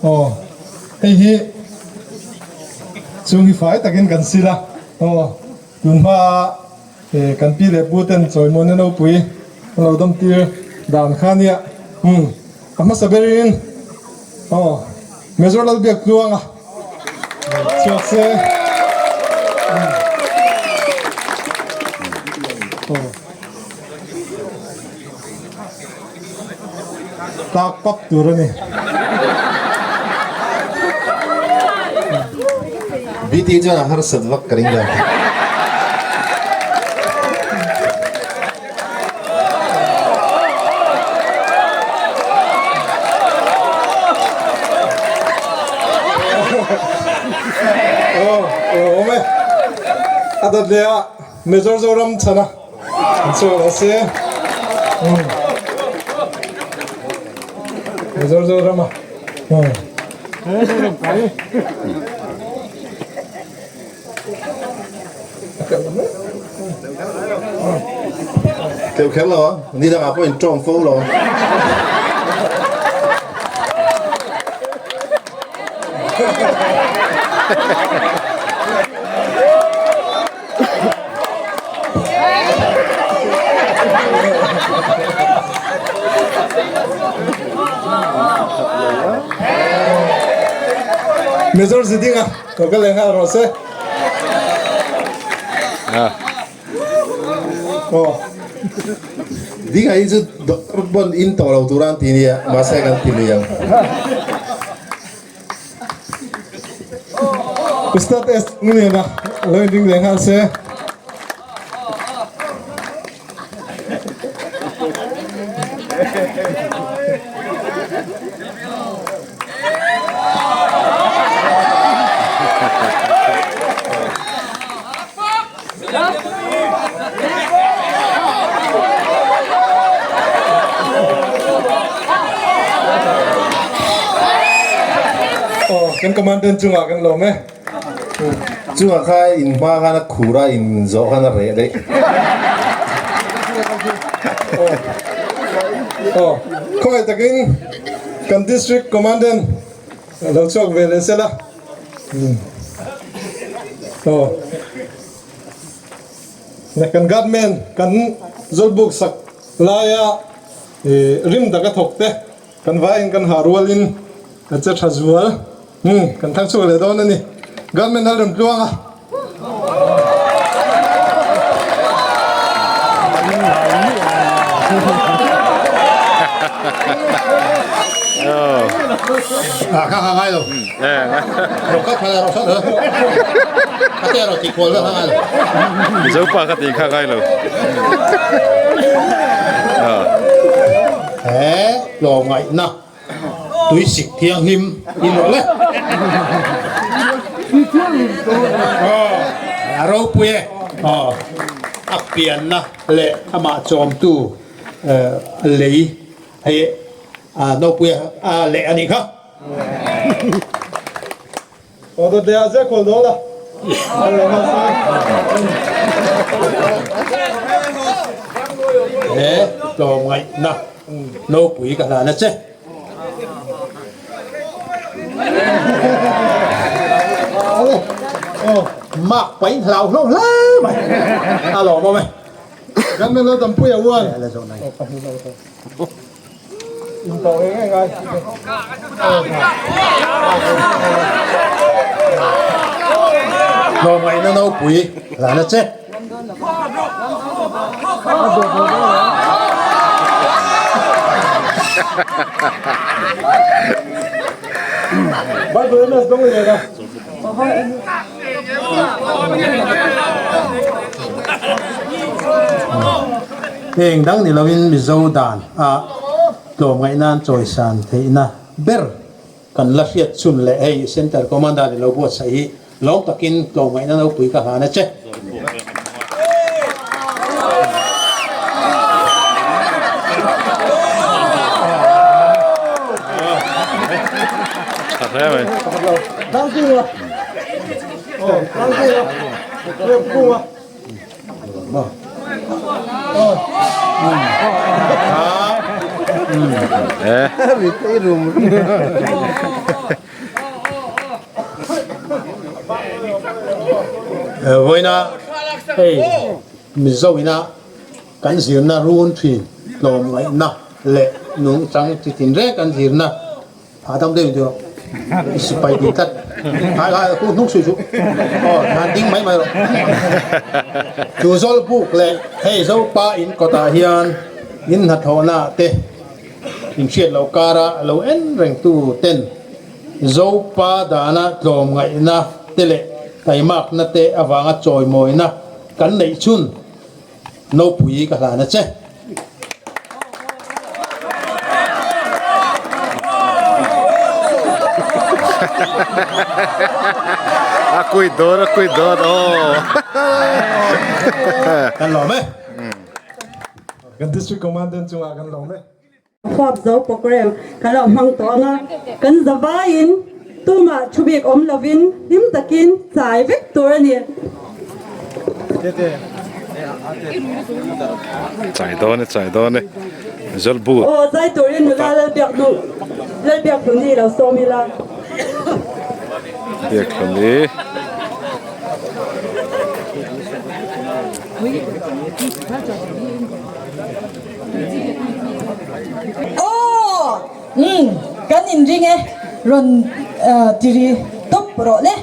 aw hei hi chung hi fai takin kan sil a aw tun hma kan pi leh pu ten chawimawina nopui an lo dawm tir dan kha nia umm a hmasa berin aw Major Lalbiak Tluanga chhuak se aw tlak pap tur a ni. BT chuan a harsat vak ka ring lo. Aw awm e. A dawt leh a Major Zoram chhana an chhuak lo se. Major Zoram a. Keuh kher lo a, ni dangah pawh in tawng fo lo. Major Zidinga lo ka leh nghal rawh se. Aw. Dinga hi chu doctor pawn in tawh lo tura an ti nia, mahse kan ti lui ang. Ustad S Ngunena lo inring leh nghal se. Aw kan commandant chungah kan lawm e. Chungah kha in hma khan a khur a in zawh khan a reh daih. Aw khawngaih takin kan district commandant lo chhuak ve leh sela. Aw kan guardman kan zawlbuk sak laia rim taka thawk te kan vaiin kan ha rualin a che tha zual kan thang chhuak leh dawn a ni. Guardman a rawn tluang a. À kha kha ngai lo. Ro kha kha ro sa ro. Kha te ro ti kual kha ngai lo. Mizo pa kha ti kha ngai lo. He lo ngai na. Tui sik thiang hlim in rawh le. A ropui e. A pianna leh amah chawmtu lei hei nopui a leh a nih kha. He tlawmngaihna nopui ka hlan a che. Mak pain hlau hlawm hle mai a lawm awm e. Kan men lo tampui a uan. Tlawmngaihna nopui hlan a che. Heng dang ni loin Mizo dan a tlawmngaihna'n chawisan theihna ber kan la hriat chhun leh hei Center Commander ni lo buatsaih hi lawm takin tlawmngaihna nopui ka hlan a che. Vawiina hei Mizo ina kan zirna run thin tlawmngaihna leh nungchang chi tinreng kan zirna Hahdam deuh deuh i sipai ding tlat hai hai ku hnung sui chu aw hnan ding mai mai rawh chu zawlbuk leh hei zopa in kawtah hian in hnathawhna te in hriat loh kara lo en reng tu ten zopa dana tlawmngaihna te leh taimakna te avanga chawimawina kan neih chhun Nopui ka hlan a che. A kui dawn a kui dawn aw. Kan lawm e. Kan district commandant chungah kan lawm e. Huap zo program kan lo hmang tawh ang a, kan zavaiin tumah thu bik awm lovin hlim takin chai vek tur a ni. Chai dawn e, chai dawn e, Zawlbu. Aw zai turin nula Lalbiaknu Lalbiakhluni lo sawm ila. Biakhluni. Aw! Umm, kan inring e, rawn tiri tawp rawh le.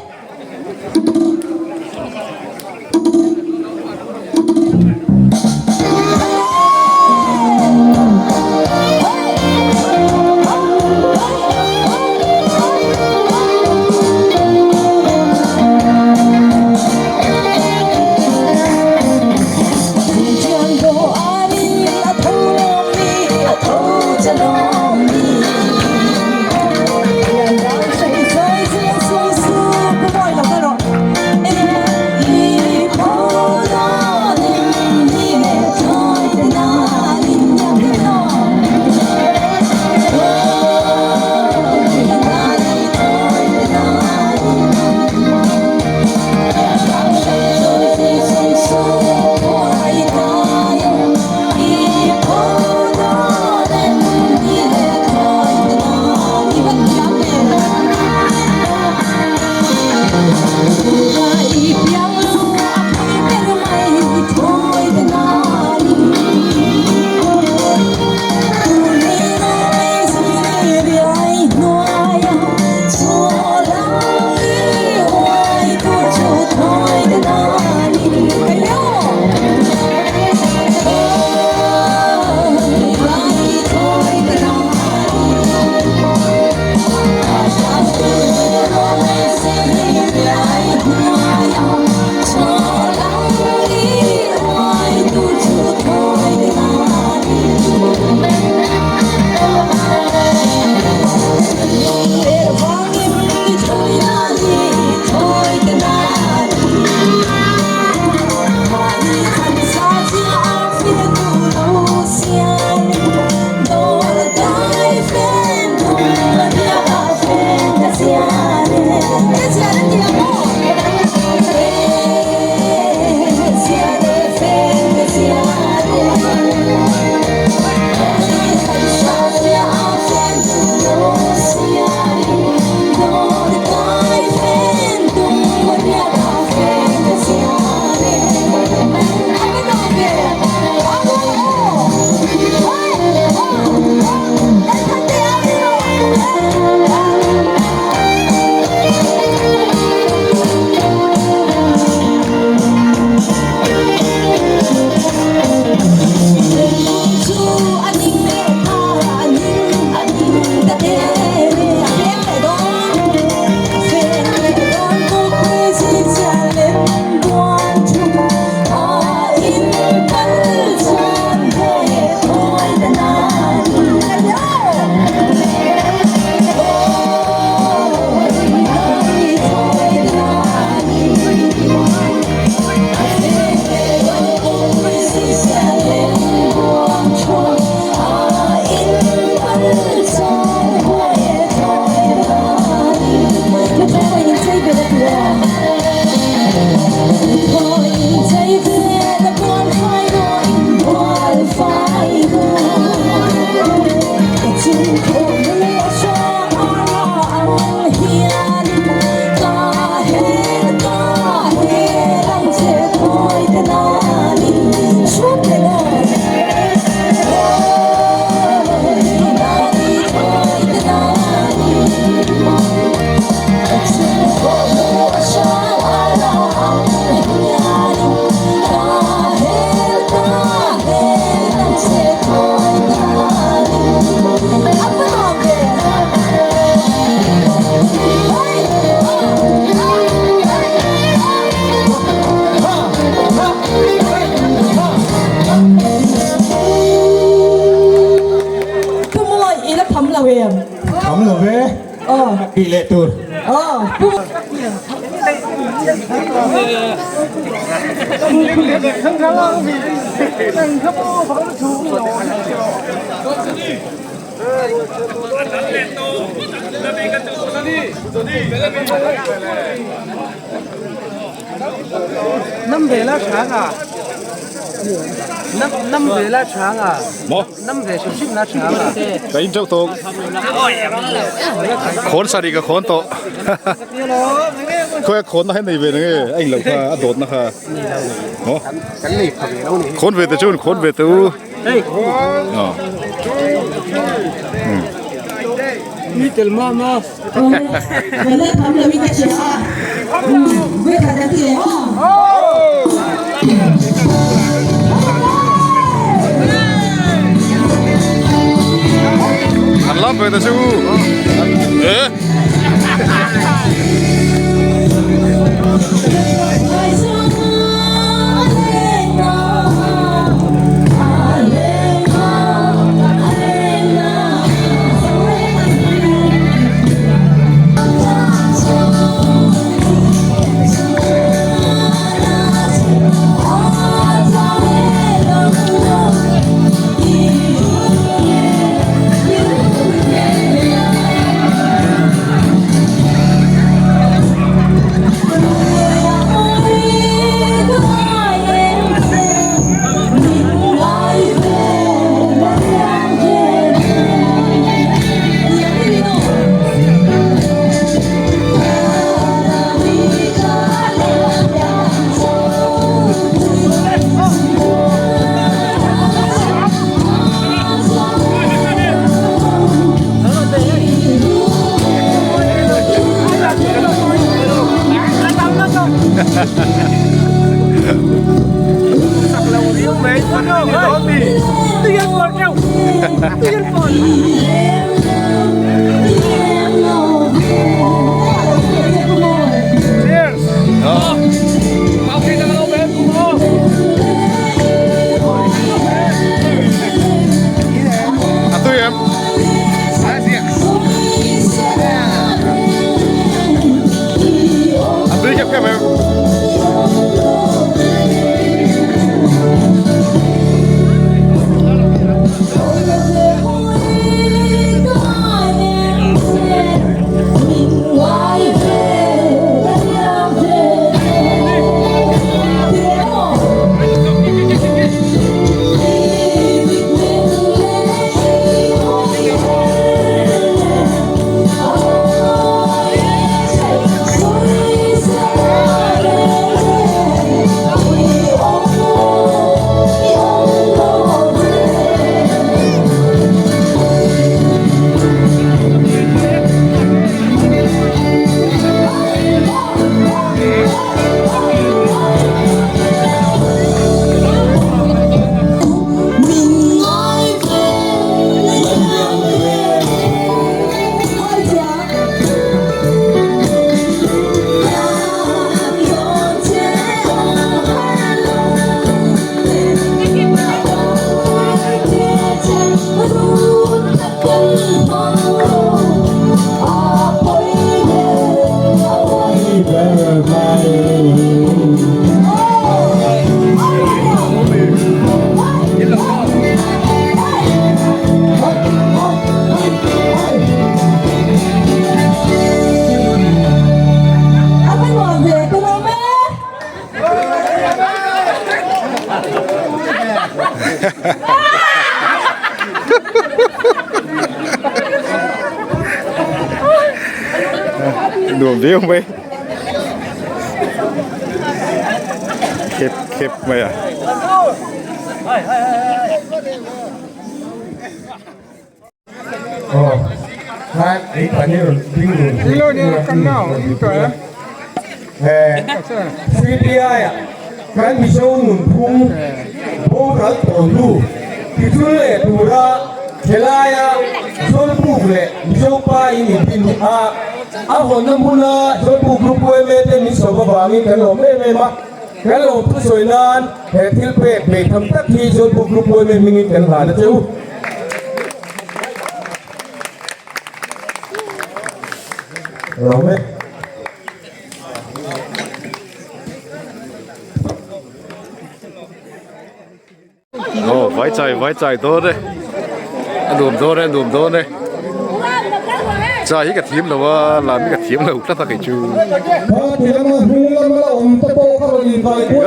Kham lo ve. Aw. Tih leh tur. Aw. Pu. Maw? Ka in teuh tawh. Khawn sarih ka khawn tawh. Khawi a khawnna hi nei ve na nge a englo kha a dawtna kha. Maw? Khawn ve te chuan khawn ve te u. Aw. An lam ve ta chu e. A tui em? A tui khep khep em? Nuam viau mai khep khep mai a. CBI-ah kan Mizo nunphung boral tawntu tichul leh tura khelaia Zawlbuk leh Mizo pa in inpin a, a hawnna hmuna Zawlbuk Group yma te min sawm avangin kan lawm em em a, kan lawm thusawi nan he thil pek beitham tak hi Zawlbuk Group yma hmingin kan hlan a che u. Lawm e. Aw vai chai vai chai dawn e a nuam dawn e a nuam dawn e chai hi ka thiam lo a lam hi ka thiam lo tlat a kei chu ka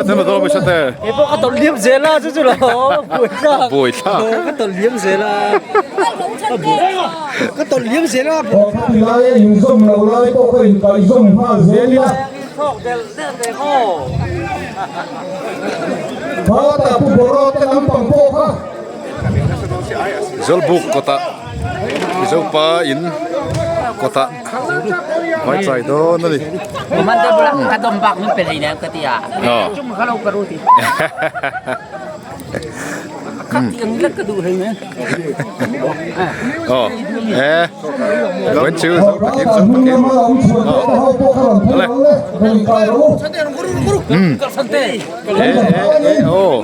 thiam lo dawn mai sate Kei pawh ka tawlh liam zel a chu chu lo buai thlak buai thlak ka tawlh liam zel a ka tawlh liam zel a Lai a inzawm lo lai pawh ka inkaihzawm nghal zel ila. Khatah Pu Boro te lampang pawh kha. Zawlbuk kawtah Mizopa in kawtah vai chai dawn a ni. Aw e vawiin chu zo takin zo takin awle umm e e e aw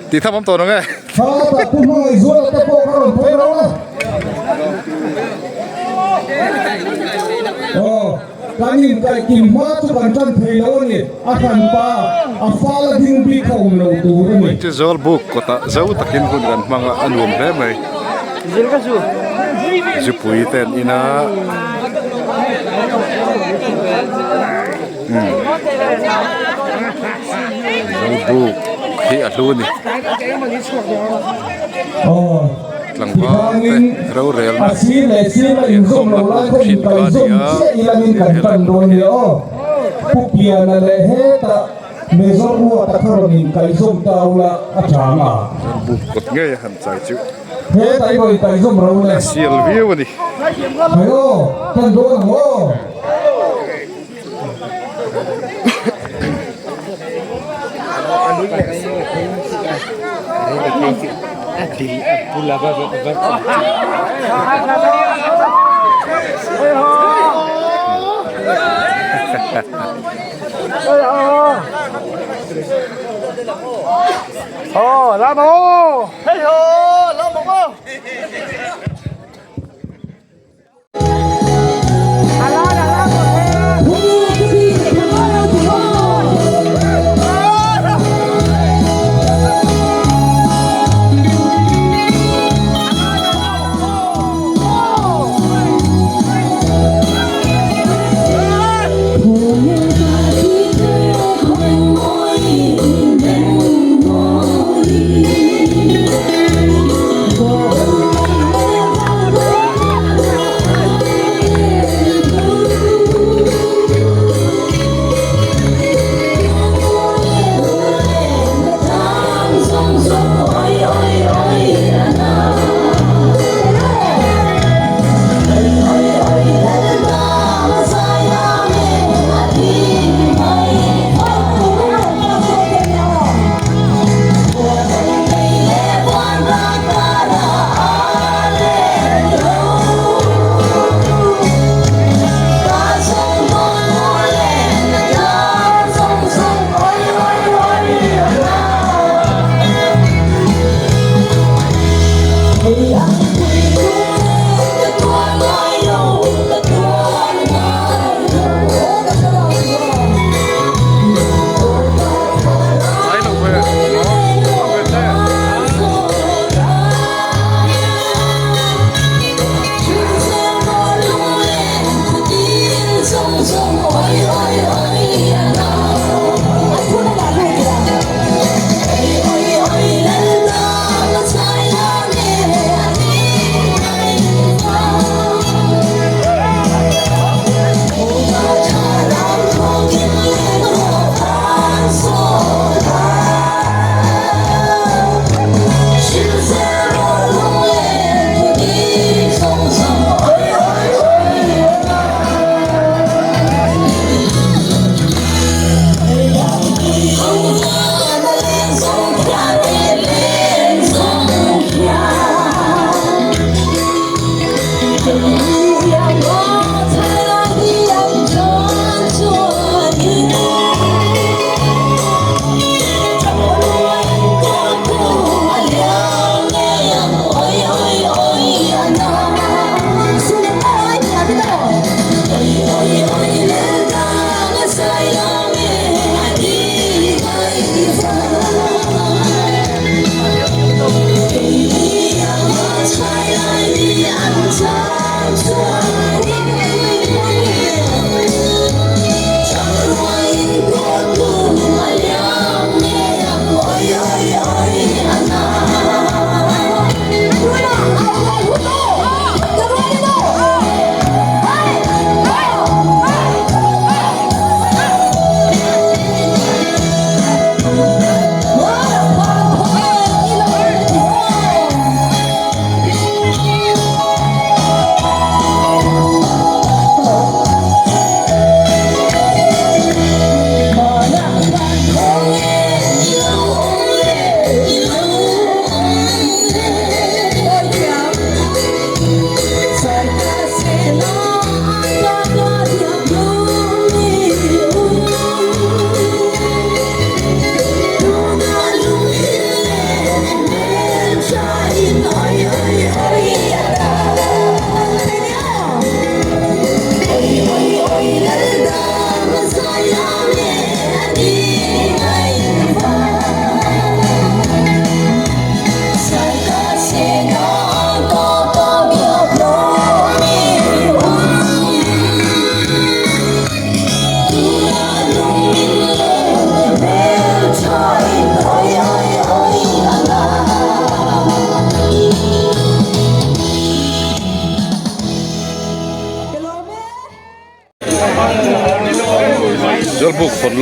tih tham awm tawh ang e. Kan inkaihkim hma chu kan tan thei lo a ni, a hran pa, a fal a ding bik a awm lo tur a ni. Chu Zawlbuk kawtah zo takin hun kan hmang a, a nuam hle mai. Zupui te an in a. Zawlbuk hi a hlu a ni. Tlangval te rorelna inkhawmna hmun thin kha a ni a, helai hmunah hian. Zawlbuk kawt ngei a han chai chu a sial viau a ni.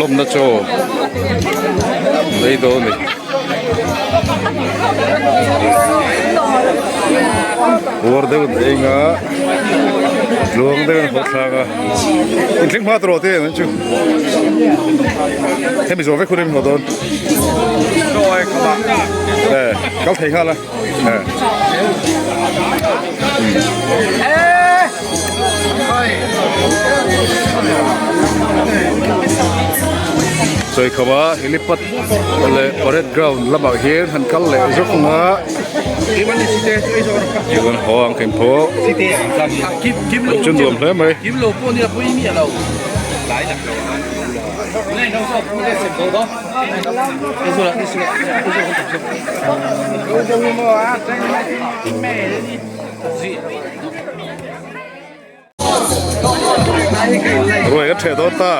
Lawmna chaw lei dawn a ni. Uar deuh an eng a, tluang deuh an haw thlak a, inthleng hma tawh te an chu hemi zawh vek hun em haw dawn eh kal thei nghal a eh. Sawikhama helipad leh parade ground lamah hian han kal leh zawk ang a chuan haw ang khin pawh chu nuam hle mai. Ruai ka ṭheh dawn ta.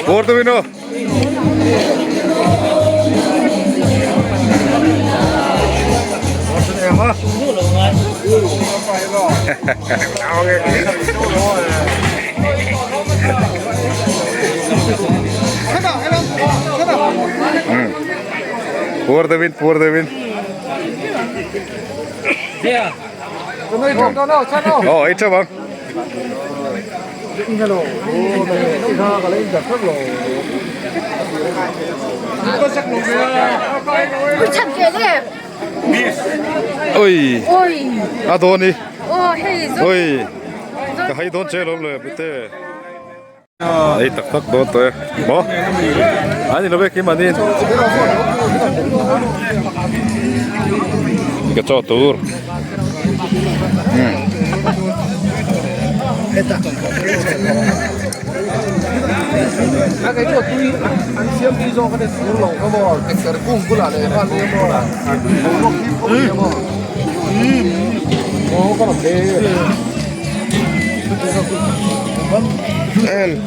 Pawr deuhin aw. Pawr deuhin pawr deuhin. Aw ei ṭeuh ang. Oi a dawn i oi ka hai dawn che lawm le pute ei tak tak dawn tawh e maw an in lo vek hi mahni ka chaw tur.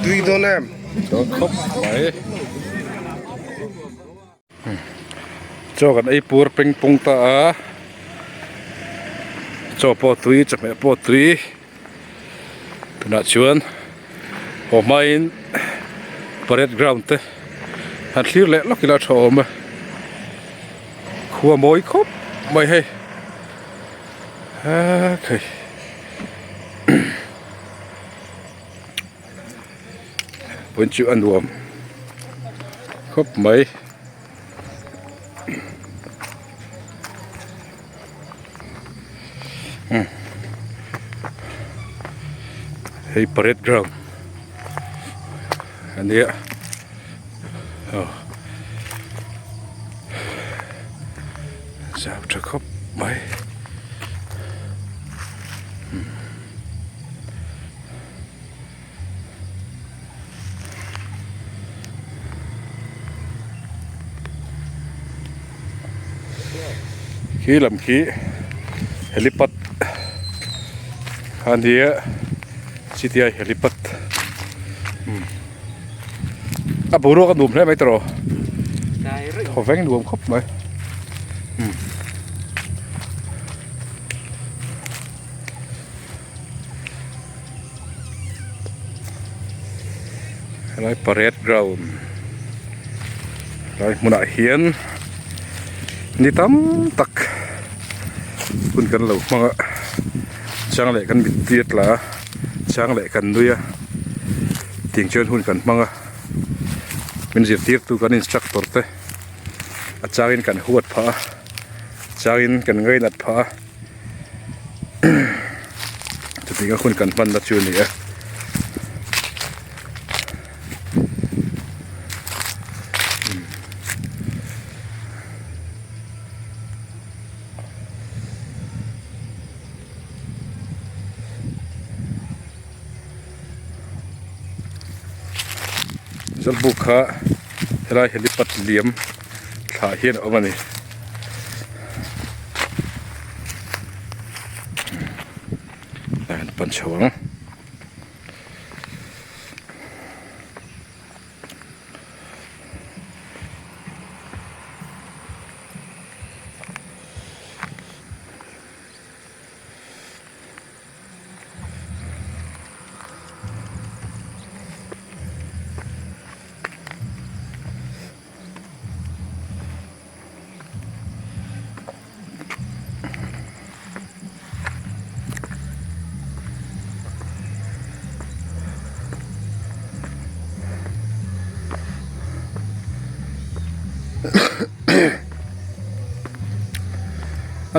Tui dawn em? Dawn khawp mai. Chaw kan ei pur peng pung ta a chaw pawh tui chawhmeh pawh tui tunah chuan haw hmain parade ground te han thlir leh lawk ila tha awm a khua mawi khawp mai hei hei pawn chu a nuam khawp mai. Hei parade ground a nia aw zau tha khawp mai. Khi lam khi helipad a nia cti helipad a boruak a nuam hle mai tawh thaw veng nuam khawp mai. Helai parade ground helai hmunah hian ni tam tak hun kan lo hmang a chang leh kan mittir tla a chang leh kan nui a tiang chuan hun kan hmang a min zirtirtu kan instructor te a changin kan huat phah a changin kan ngainat phah a. Chutiang a hun kan hmanna chu a ni a. Zawlbuk kha helai helipad liam thlah hian a awm a ni. An pan chho ang.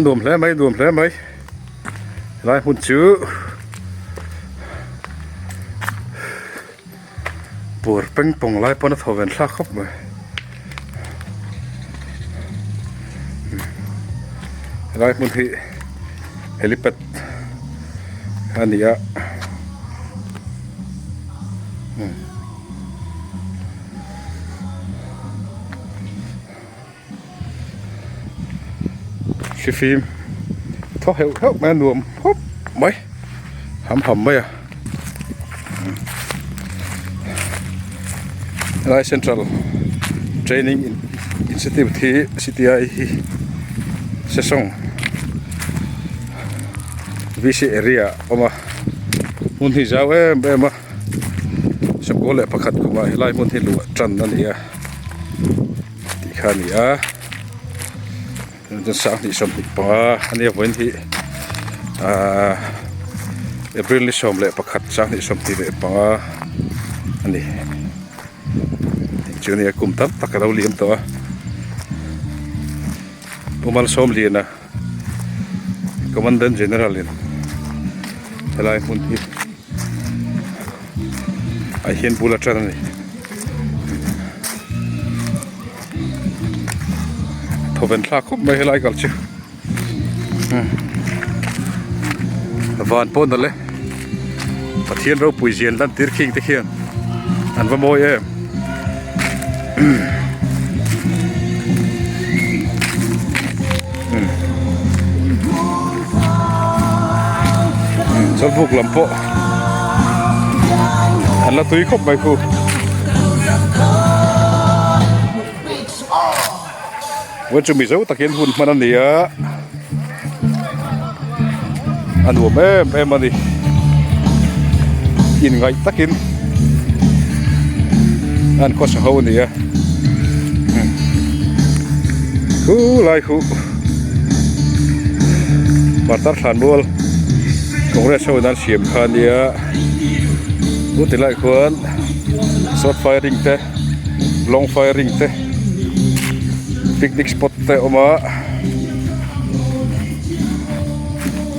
A nuam hle mai nuam hle mai helai hmun chu bur peng pawng lai pawn a thaw ven thlak khawp mai helai hmun hi helipad a ni a. Thlifim thaw heuh heuh mai a nuam khawp mai ham ham mai a helai central training institute hi C_T_I hi sesawng V_C area ah a awm a hmun hi zau em em a 11 kumah helai hmun hi luah tan a ni a. tih kha a ni a chuan 2025 a nia vawiin hi ahh april ni 11 2025 a ni chu nia kum tam tak a lo liam tawh a Pu Malsawmliana commandant general in helai hmun hi. Ah hian bul a tan a ni thawven thlak khawp mai helai kal chu van pawh nalh e Pathian ropui zian lan tir khing te khian an va mawi em. Zawlbuk lam pawh an la tui khawp mai khu. Vawiin chu mizo takin hun hman a ni a, a nuam em em a ni. Inngaih takin an khawsa ho a ni a. Khu lai khu Martar Thlanmual Congress ho in an siam kha a nia. Chu ti lai khuan short firing te long firing te picnic spot te a awm a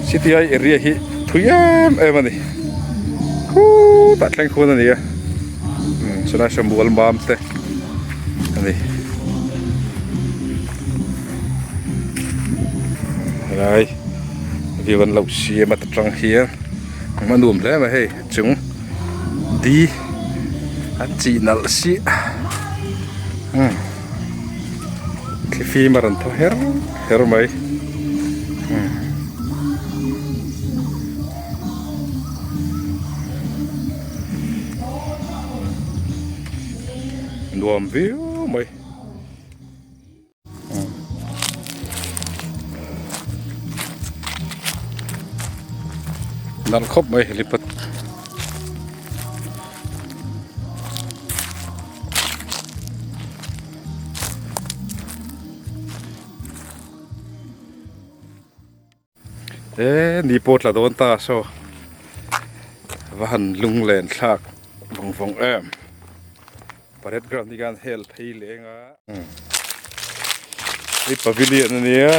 city area hi thui em em a ni khutah thleng khuan a ni a chulai saw mual mam te a ni helai view an lo siam a ta tang hian a nuam hle mai hei chung di an chih nalh si umm thlifim a rawn thaw her her mai umm. Nuam viau mai. Nalh khawp mai helipad. E ni pawh tla dawn ta saw va han lung len thlak vawng vawng em parade ground hi khan hel phei leng a hei pavilion ania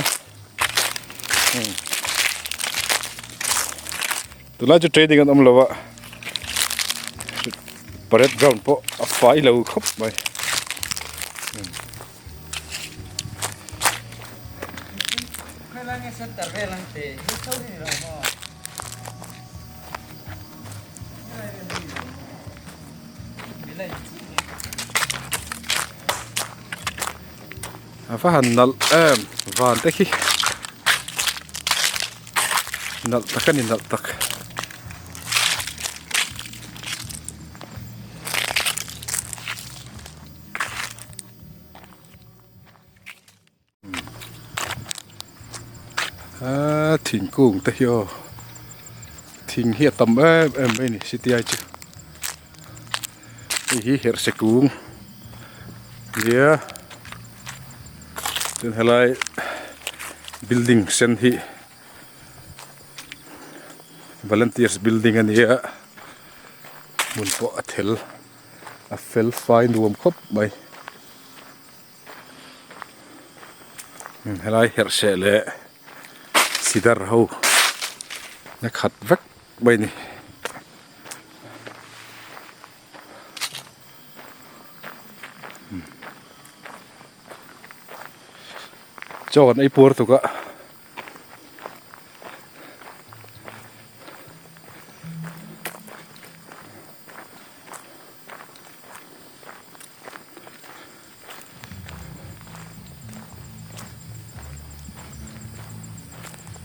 tunlai chu training an awm lo a parade ground pawh a fai lo khawp mai. A va han nalh em van te khi nalh tak a ni nalh tak. Aaa thingkung te hi aw thing hi a tam em em mai a ni city ai chu hei hi herhse kung nia chuan helai building sen hi volunteers building a ni a hmun pawh a thel. A fel fai nuam khawp mai helai herhseh leh. Sidar ho na khat vek mai a ni. Chaw kan ei puar tuk a.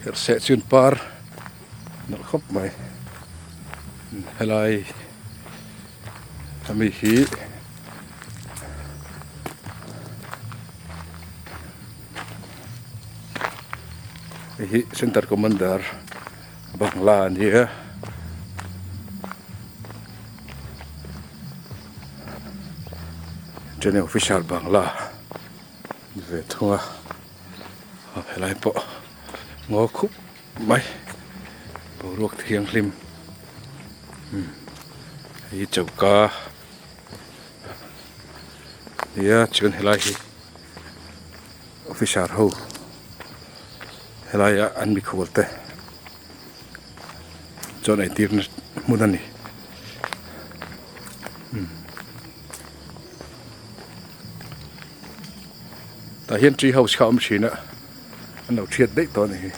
Herhseh chuan par nalh khawp mai helai ami hi hei hi center commander bangla a ni a. Training officer bangla ni ve thung a helai pawh ngaw khup mai boruak thianghlim umm hei hi choka nia chuan helai hi officer ho helaia an mikhual te chuan eitirna hmun a ni. Tah hian tree house kha a awm thin a an lo thiat daih tawh a ni hi.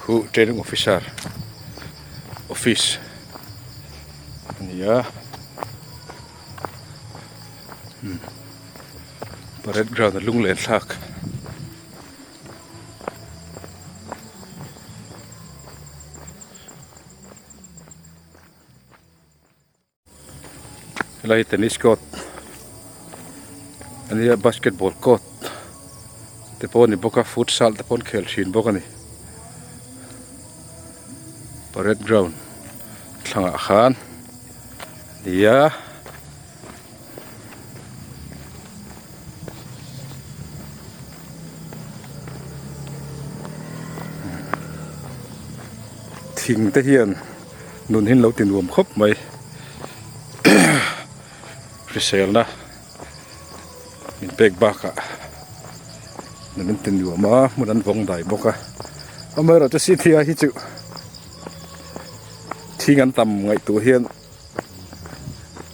Khu training officer office a ni a. Parade ground a lunglen thlak. Helai hi tennis court a nia basketball court te pawh a ni bawk a futsal te pawh an khel thin bawk a ni parade ground thlangah khan a ni a. Thing te hian nun hi an lo ti nuam khawp mai hriselna min pek bakah nun an ti nuam a hmun an vawng dai bawk a amaherawhchu city ah hi chu thing an tam ngaihtuah hian.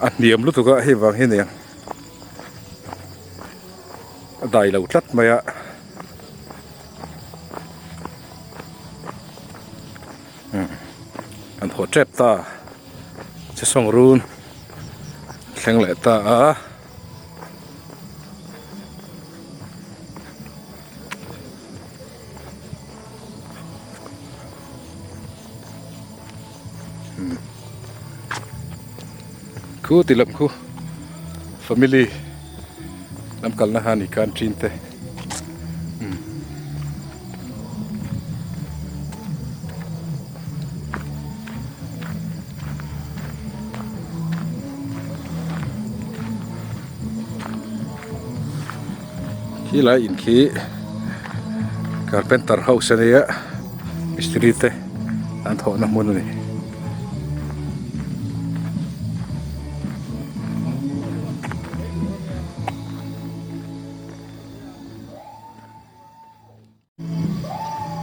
A hniam lutuk a hei vang hi nia a dai lo tlat mai a an haw tep ta che sawng run thleng leh ta a. Khu ti lam khu family lam kalna ha ni khan thin te Khilai in khi carpenter house a nia mistiri te an thawhna hmun a ni.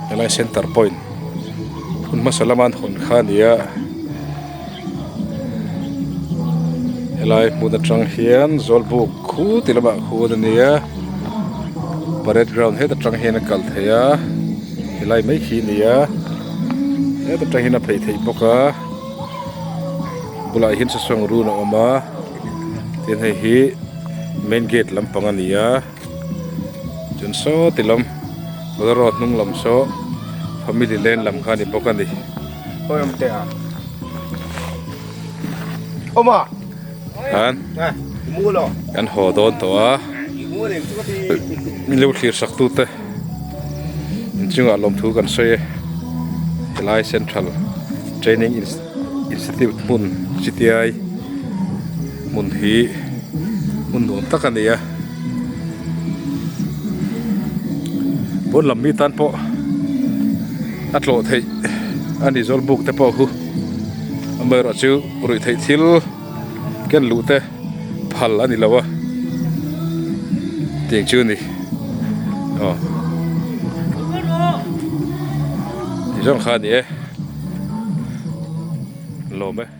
Helai center point hun hmasa lama an hawn kha a ni a helai hmun atang hian zawlbuk khu ti lamah khuan a ni a parade ground het atang hian a kal thei a helai mai khi a ni a heta tang hian a phei theih bawk a bulah hian sasawng run a awm a tin hei hi main gate lampang a ni a. Chuan saw ti lam bolero hnung lam saw family lane lam kha a ni bawk a ni. Khan kan haw dawn tawh a min lo thlir sak tute inchungah lawmthu kan sawi e helai central training institute hmun C_T_I hmun hi hmun nuam tak a ni a. Pawn lam mi tan pawh a tlawh theih a ni zawlbuk te pawh khu. Amaherawh chu ruih theih thil ken luh te phal a ni lo a tiang chu a ni aw ti zawng kha a ni e lawm e.